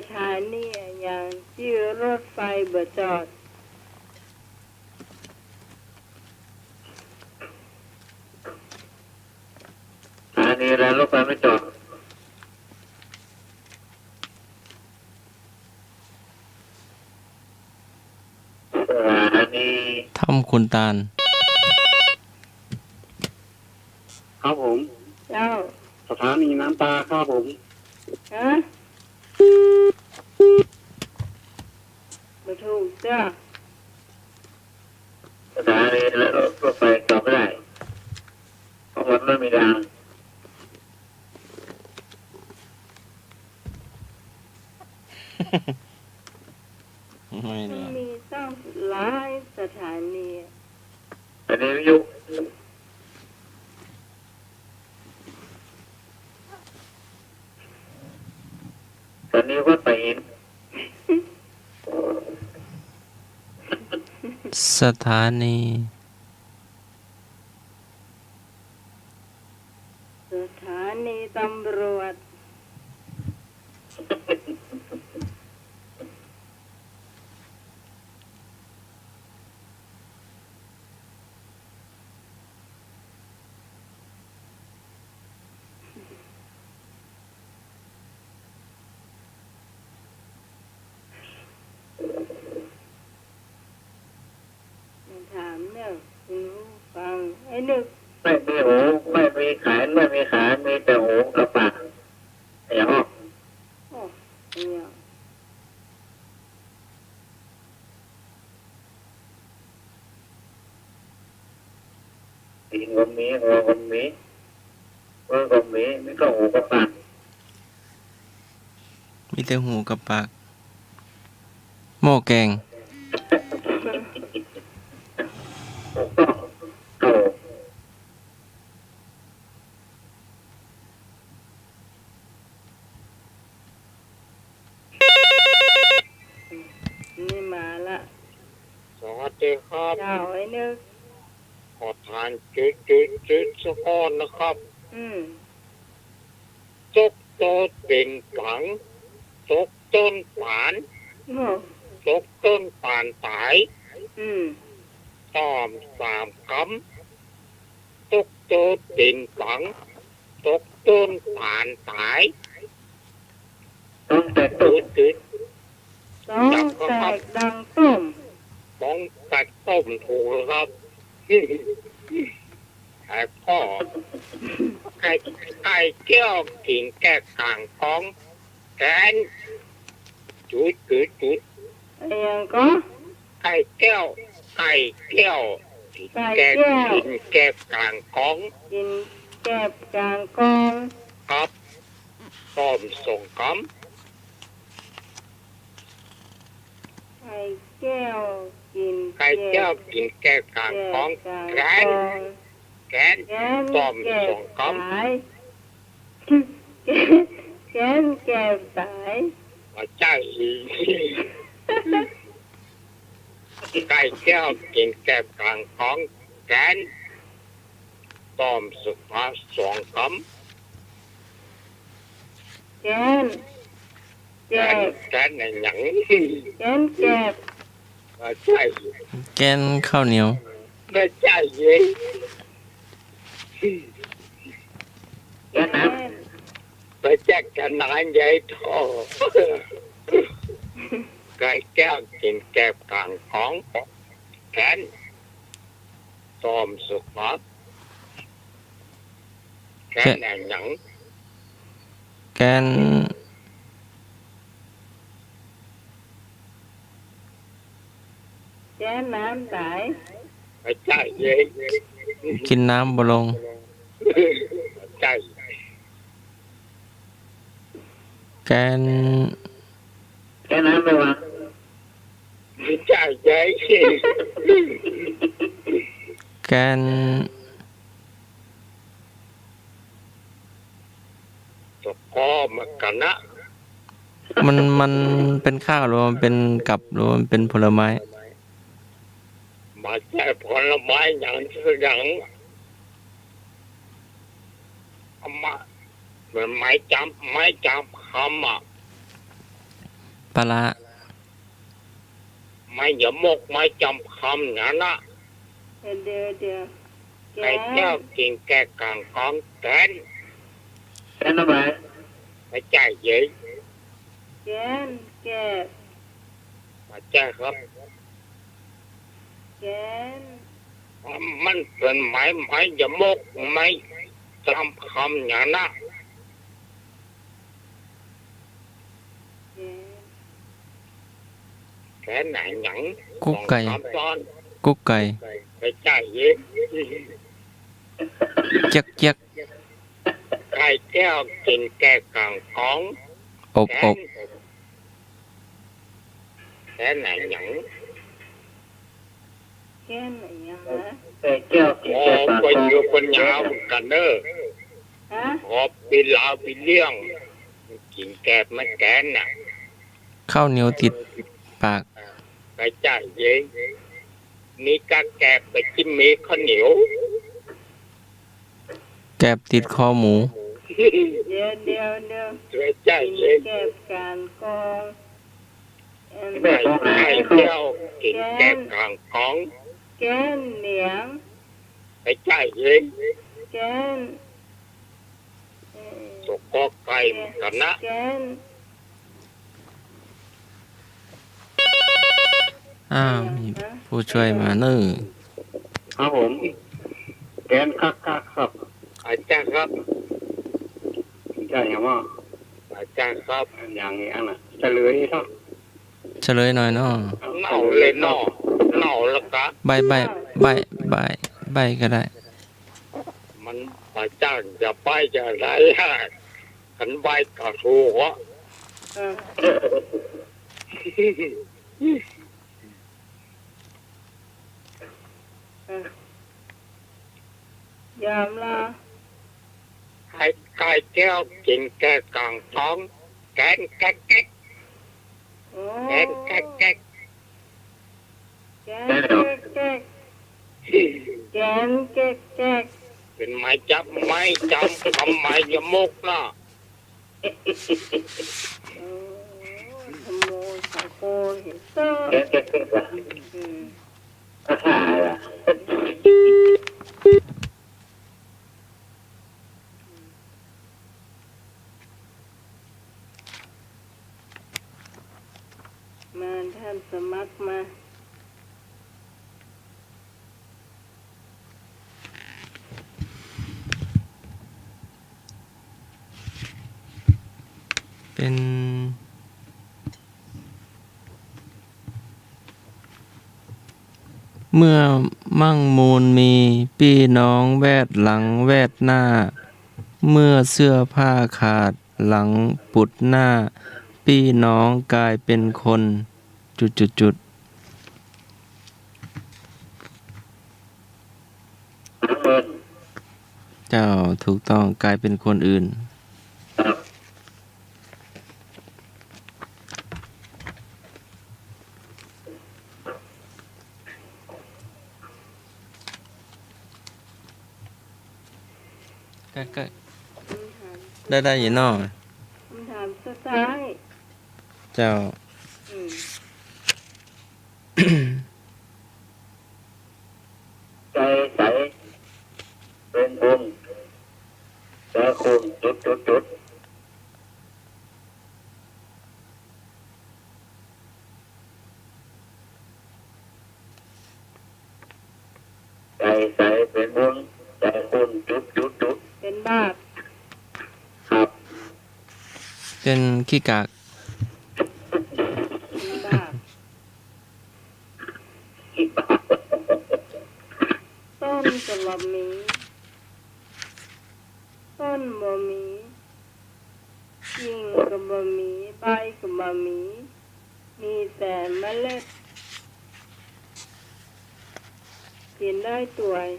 สถานีอะหยังตี้รถไฟบ่จอด สถานีอะไรรถไฟไม่จอด สถานี ถ้ำขุนตาล ครับผม เจ้า สถานีน้ำปาครับผม ฮะ บ่ถูกเจ้า สถานีแล้วรถไฟจอดไม่ได้ เพราะมันไม่มีราง ไม่ มัน ได้ มีตั้งหลายสถานี สถานีวิทยุ สถานีวัดป่าหิน สถานี สถานีตำรวจ ถามเนี่ย คุณผู้ฟัง ไอ้นึก ไม่มีหู ไม่มีแขน ไม่มีขา มีแต่หูกับปาก อย่างอ้อ โอ้ เนี่ย ตีนก็มี หัวก็มี มือก็มี มีก็หูกับปาก มีแต่หูกับปาก หม้อแกง ถูกต้อง โอ้ นี่มาละ สวัสดีครับ เจ้าไอ้นึก ขอถามจุดจุดจุดสักข้อนะครับ อืม ตกโตเต็งกัง ตกต้นตาล โอ้ ตกต้นตาลต๋าย อืม ตอบสามกำ ตกโตเต็งกัง ตกต้นตาลต๋าย ต้องแตกต้ม ตึ๊ด ต้องแตกดังต้ม ต้องแตกต้ม ถูกแล้วครับ ไอ้พ่อ ไก่ ไก่แก้วกิ๋นแกบก๋างกอง แกน จุด จุด จุด อะหยังก็ ไก่แก้ว ไก่แก้ว ไก่แก้ว กิ๋นแกบก๋างกอง กิ๋นแกบก๋างกอง ครับ ตอบสองกำ ไก่แก้วกิ๋น ไก่แก้วกิ๋นแกบก๋างกอง แกบก๋างกอง แกน แกน แกน ตอบสองกำ ต๋าย แกนแกบต๋าย บ่ใจ้ ไก่แก้วกิ๋นแกบก๋างกอง แกน ตอบสุภาพสองกำ แกน แกน แกนอะหยัง แกนแกบ บ่ใจ้ แกนข้าวเหนียว บ่ใจ้ แกนน้ำ บ่ใจ้ แกนน้ำใหญ่โต ไก่แก้วกิ๋นแกบก๋างกอง แกน ตอบสุภาพ แกนอะหยัง แกน แกนน้ำต๋าย บ่ใจ้ กิ๋นน้ำบ่ลง บ่ใจ้ แกน แกนน้ำไปวาง บ่ใจ้ แกน ตะกอมันกั๋นนะ มัน มันเป๋นข้าวหรือมันเป๋นกับหรือมันเป๋นผลไม้ บ่ใจ้ผลไม้หยังสักอย่าง เอามา เหมือนไม้จำ ไม้จำคำอะ ปลาร้า ไม้หยวกมก ไม้จำคำเนี่ยนะ เดี๋ยว เดี๋ยว เดี๋ยว แกน ไก่แก้ว กิ่งแก้ว ก่างกอง แกน แกนทำไม ไม่ใจ้เย้ย แกน แกน ไม่ใจ้ครับ แกน มันเป๋นไม้ ไม้หยวกมก ไม้จำคำเนี่ยนะ แกน แกนไหนหยัง กุ๊กไก่ สองสามตอน กุ๊กไก่ ไม่ใจ้เย้ย เจี๊ยกเจี๊ยก ไก่แก้ว กิ่งแก้ว ก่างกอง อบ แกน อบ แกนไหนหยัง แกนไหนหยังนะ ไก่แก้ว กิ่งแก้ว ก่างกอง อ๋อ ก็อยู่ปัญญาเหมือนกันเนอะ ฮะ ขอปีลาวปีเลี่ยง กิ่งแก้ว ไม้แกนน่ะ ข้าวเหนียวติดปาก ไม่ใจ้เย้ย มีกะแกบ ไม่ใจ้มีข้าวเหนียว แกบติดคอหมู เดี๋ยว เดี๋ยว เดี๋ยว ไม่ใจ้เย้ย แกนก่างกอง แกน ไก่แก้ว กิ่งแก้ว ก่างกอง แกนเหนียง ไม่ใจ้เย้ย แกน เอ่อ ตัวก็ไก่เหมือนกันนะ แกน อ้าว มีผู้ช่วยมาเนอะ ครับผม แกนคักๆ ครับ อาจารย์ครับ ใจ้หยังวะ อาจารย์ครับ อย่างนี้อันน่ะ เฉลยครับ เฉลยหน่อยเนาะ เน่าเลยเนาะ เน่าแล้วกะ ใบ้ ใบ้ ใบ้ ใบ้ ใบ้ก็ได้ มัน อาจารย์จะใบ้จะอะไรอะ คันใบ้ก็ถูกอะ เออ เออ ยอมละ ไก่ ไก่แก้ว กิ่งแก้ว ก่างกอง แกนแก๊กแก๊ก โอ้ แกนแก๊กแก๊ก แกนแก๊กแก๊ก แกนแก๊กแก๊ก เป๋นไม้จำ ไม้จำคำ ไม้หยวกมกนะ โอ้ ขโมย ขโมย เห็นต้น แกนแก๊กแก๊กว่ะ อืม อ่าฮะ มา ท่านสมัครมา เป๋น เมื่อมั่งมูลมี ปี้น้องแวดหลังแวดหน้า เมื่อเสื้อผ้าขาดหลังปุดหน้า ปี้น้องก๋ายเป๋นคน จุดจุดจุด เจ้า ถูกต้อง ก๋ายเป๋นคนอื่น ก็ ก็ ได้ ได้อยู่เนาะ คำถามสุดท้าย เจ้า อืม ใจ๋ใสเป๋นบุญ ใจ๋ขุ่นจุดจุดจุด ใจ๋ใสเป๋นบุญ ใจ๋ขุ่นจุดจุดจุด เป๋นบาป ครับ เป๋นขี้กาก เป๋นบาป ต้นก็บ่มี ต้นบ่มี กิ่งก็บ่มี ใบก็บ่มี มีแต่เมล็ด เขียนได้ตวย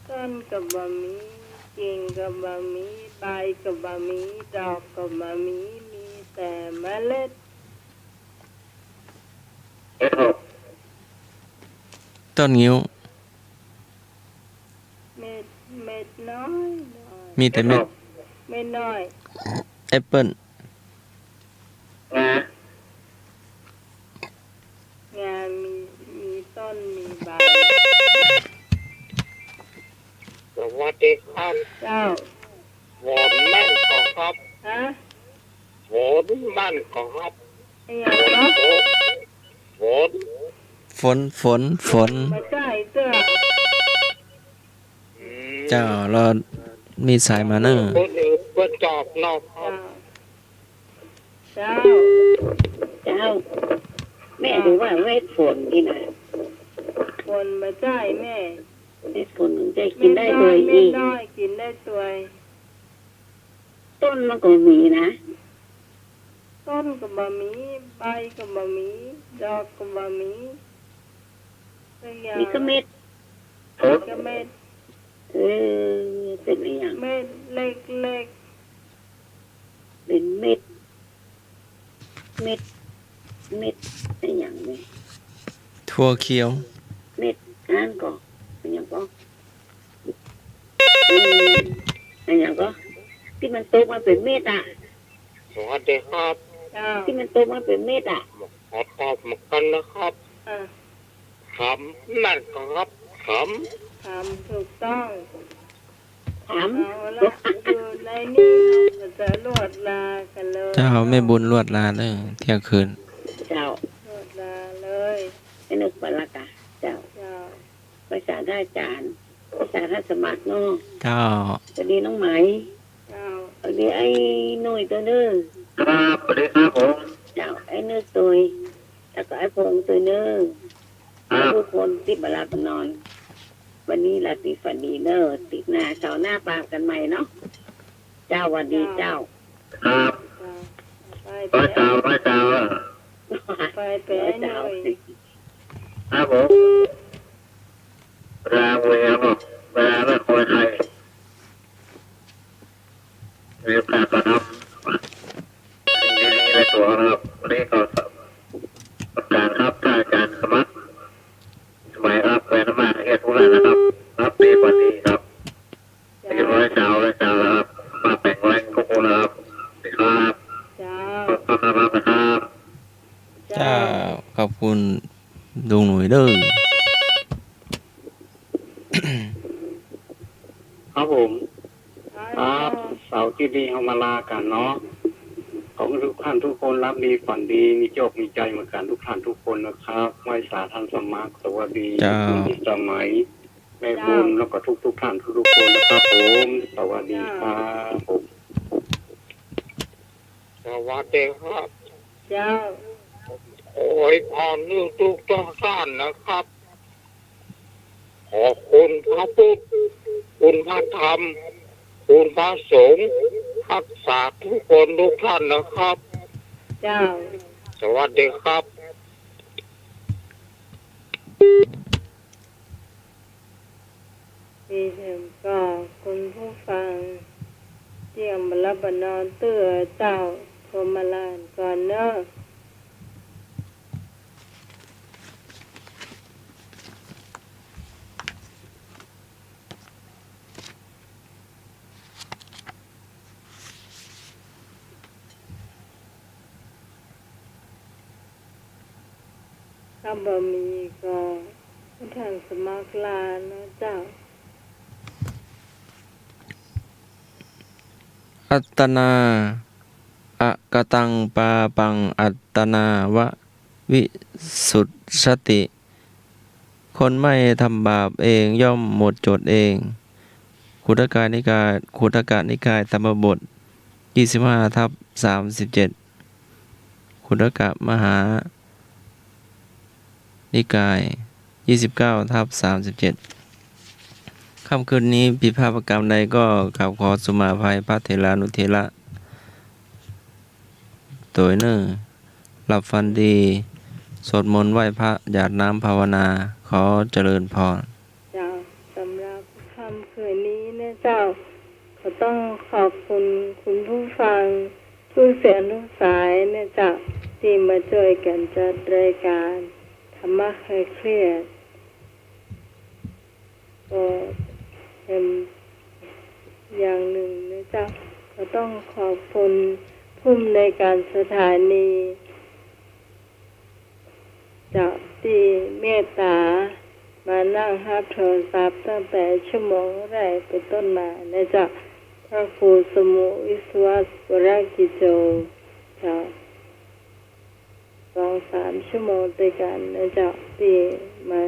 ต้นก็บ่มี กิ่งก็บ่มี ใบก็บ่มี ดอกก็บ่มี มีแต่เมล็ด เม็ดหก ต้นงิ้ว เม็ด เม็ดน้อยน้อย มีแต่เม็ด เม็ดน้อย แอปเปิ้ล งา ครับ เจ้า ฝนแม่นก่อครับ ฮะ ฝนแม่นก่อครับ อะหยังเนาะ ฝนตก ฝน ฝน ฝน ฝน บ่ใจ้เตื้อ อืม เจ้า รอมีสายมาเน่อ คนอื่นเปิ้นจอบเนาะครับ เจ้า เจ้า เจ้า แม่ดูว่าเม็ดฝนนี่นะ ฝนบ่ใจ้แม่ เม็ดฝนมันจะกิ๋นได้ตวยอี้ เม็ดน้อยกิ๋นได้ตวย ต้นมันก็มีนะ ต้นก็บ่มี ใบก็บ่มี ดอกก็บ่มี สักอย่าง มีก็เม็ด มีก็เม็ด เออ เป๋นอะหยัง เม็ดเล็กๆ เป๋นเม็ด เม็ด เม็ดอะหยังนี่ ถั่วเขียว เม็ดอันนั้นก่อ อะหยังก่อ อืม อะหยังก่อ ตี้มันตกมาเป๋นเม็ดอะ สวัสดีครับ เจ้า ตี้มันตกมาเป๋นเม็ดอะ ขอตอบเหมือนกันนะครับ อ่ะ ขำนั่นครับ ขำ ขำ ถูกต้อง ขำ เอาละ อยู่ในนี้เราก็จะลวดลากั๋นเลย เจ้า แม่บุญลวดลาเน่อ เที่ยงคืน เจ้า ลวดลาเลย ไอ้นึกว่าละกะ เจ้า เจ้า ไหว้สาท่านอาจ๋ารย์ ไหว้สาท่านสมัครเนาะ เจ้า สวัสดีน้องไหม เจ้า สวัสดีไอ้หนุ่ยตวยเน่อ ครับ สวัสดีครับผม เจ้า ไอ้นึกตวย แล้วก็ไอ้พงษ์ตวยเน่อ ครับ ทุกคนตี้บ่หลับบ่นอน วันนี้ราตรีฝันดีเน่อ ติ๊กหน้าเสาร์หน้าปะกั๋นใหม่เนาะ เจ้า หวัดดีเจ้า ครับ เจ้า ไป ไหว้เจ้า ไหว้เจ้า ไป ไป ไหว้เจ้า หน่อย ครับผม เวลาเวลาเนาะ เวลาไม่คอยใคร มีโอกาสก็ทำดีๆในตั๋วนะครับ วันนี้ก็ประกาศครับ ถ้าอาจ๋ารย์สมัคร สมัยครับ แควนพม่าเรียกทุกท่านนะครับ ครับ ดีกว่าดีครับ เจ้า เรียบร้อยเจ้าแล้วเจ้าแล้วครับ มาแบ่งแรงทุกคนนะครับ สวัสดีครับ เจ้า ขอบคุณนะครับ เจ้า เจ้า ขอบคุณลุงหนุ่ยเด้อ ครับผม ครับ เสาร์ตี้นี้เฮามาลากั๋นเนาะ ขอหื้อทุกท่านทุกคนหลับดีฝันดี มีโจคมีชัยเหมือนกั๋นทุกท่านทุกคนนะครับ ไหว้สาท่านสมัคร สวัสดี เจ้า คุณสมัย แม่บุญ เจ้า แล้วก็ทุกๆท่านทุกๆคนนะครับผม สวัสดีครับผม สวัสดีครับ เจ้า ขออวยพรหื้อทุกๆท่านนะครับ ขอคุณพระพุทธ คุณพระธรรม คุณพระสงฆ์ รักษาทุกคนทุกท่านนะครับ เจ้า สวัสดีครับ ดีเถิงก็คุณผู้ฟัง เจียมบ่หลับบ่นอนเตื้อเจ้า โทรมาลาก่อนเนาะ ถ้าบ่มีก็ ท่านสมัครลาเนาะเจ้า อัตตานา อะกะตัง ปาปัง อัตตานาวะ วิสุชฌัตติ คนไม่ทำบาปเองย่อมหมดจดเอง คุตตกนิกาย คุตตกนิกายธรรมบท ยี่สิบห้าทับสามสิบเจ็ด คุตตกมหานิกาย ยี่สิบเก้าทับสามสิบเจ็ด ค่ำคืนนี้ผิดพลาดประการใดก็กราบขอสุมาภัยพระเถรานุเถระ ตวยเน่อ หลับฝันดี สวดมนต์ไหว้พระ หยาดน้ำภาวนา ขอเจริญพร เจ้า สำหรับค่ำคืนนี้นะเจ้า ก็ต้องขอบคุณคุณผู้ฟังทุกเสียงทุกสายนะเจ้า ตี้มาจ้วยกั๋นจัดรายการธรรมะคลายเครียด ก็เป็นอย่างนึ่งนะเจ้า ก็ต้องขอบคุณผู้อำนวยการสถานีเจ้า ตี้เมตต๋า มานั่งฮับโทรศัพท์ตั้งแต่ชั่วโมงแรกเป็นต้นมานะเจ้า พระครูสมุวิศวะวรกิจโจ เจ้า สองสามชั่วโมงด้วยกันนะเจ้า ตี้มา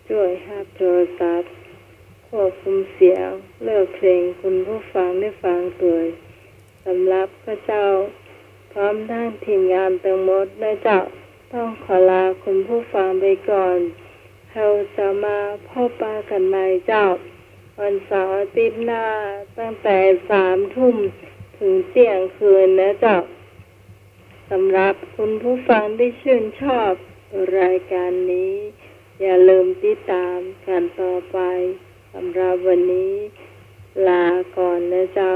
จ้วยฮับโทรศัพท์ ควบคุมเสียง เลือกเพลงคุณผู้ฟังได้ฟังตวย สำหรับข้าเจ้า พร้อมทั้งทีมงานตึงหมดนะเจ้า ต้องขอลาคุณผู้ฟังไปก่อน เฮาจะมาพบปะกั๋นใหม่เจ้า วันเสาร์อาทิตย์หน้า ตั้งแต่สามทุ่มถึงเที่ยงคืนนะเจ้า สำหรับคุณผู้ฟังที่ชื่นชอบรายการนี้ อย่าลืมติดต๋ามกั๋นต่อไป สำหรับวันนี้ ลาก่อนนะเจ้า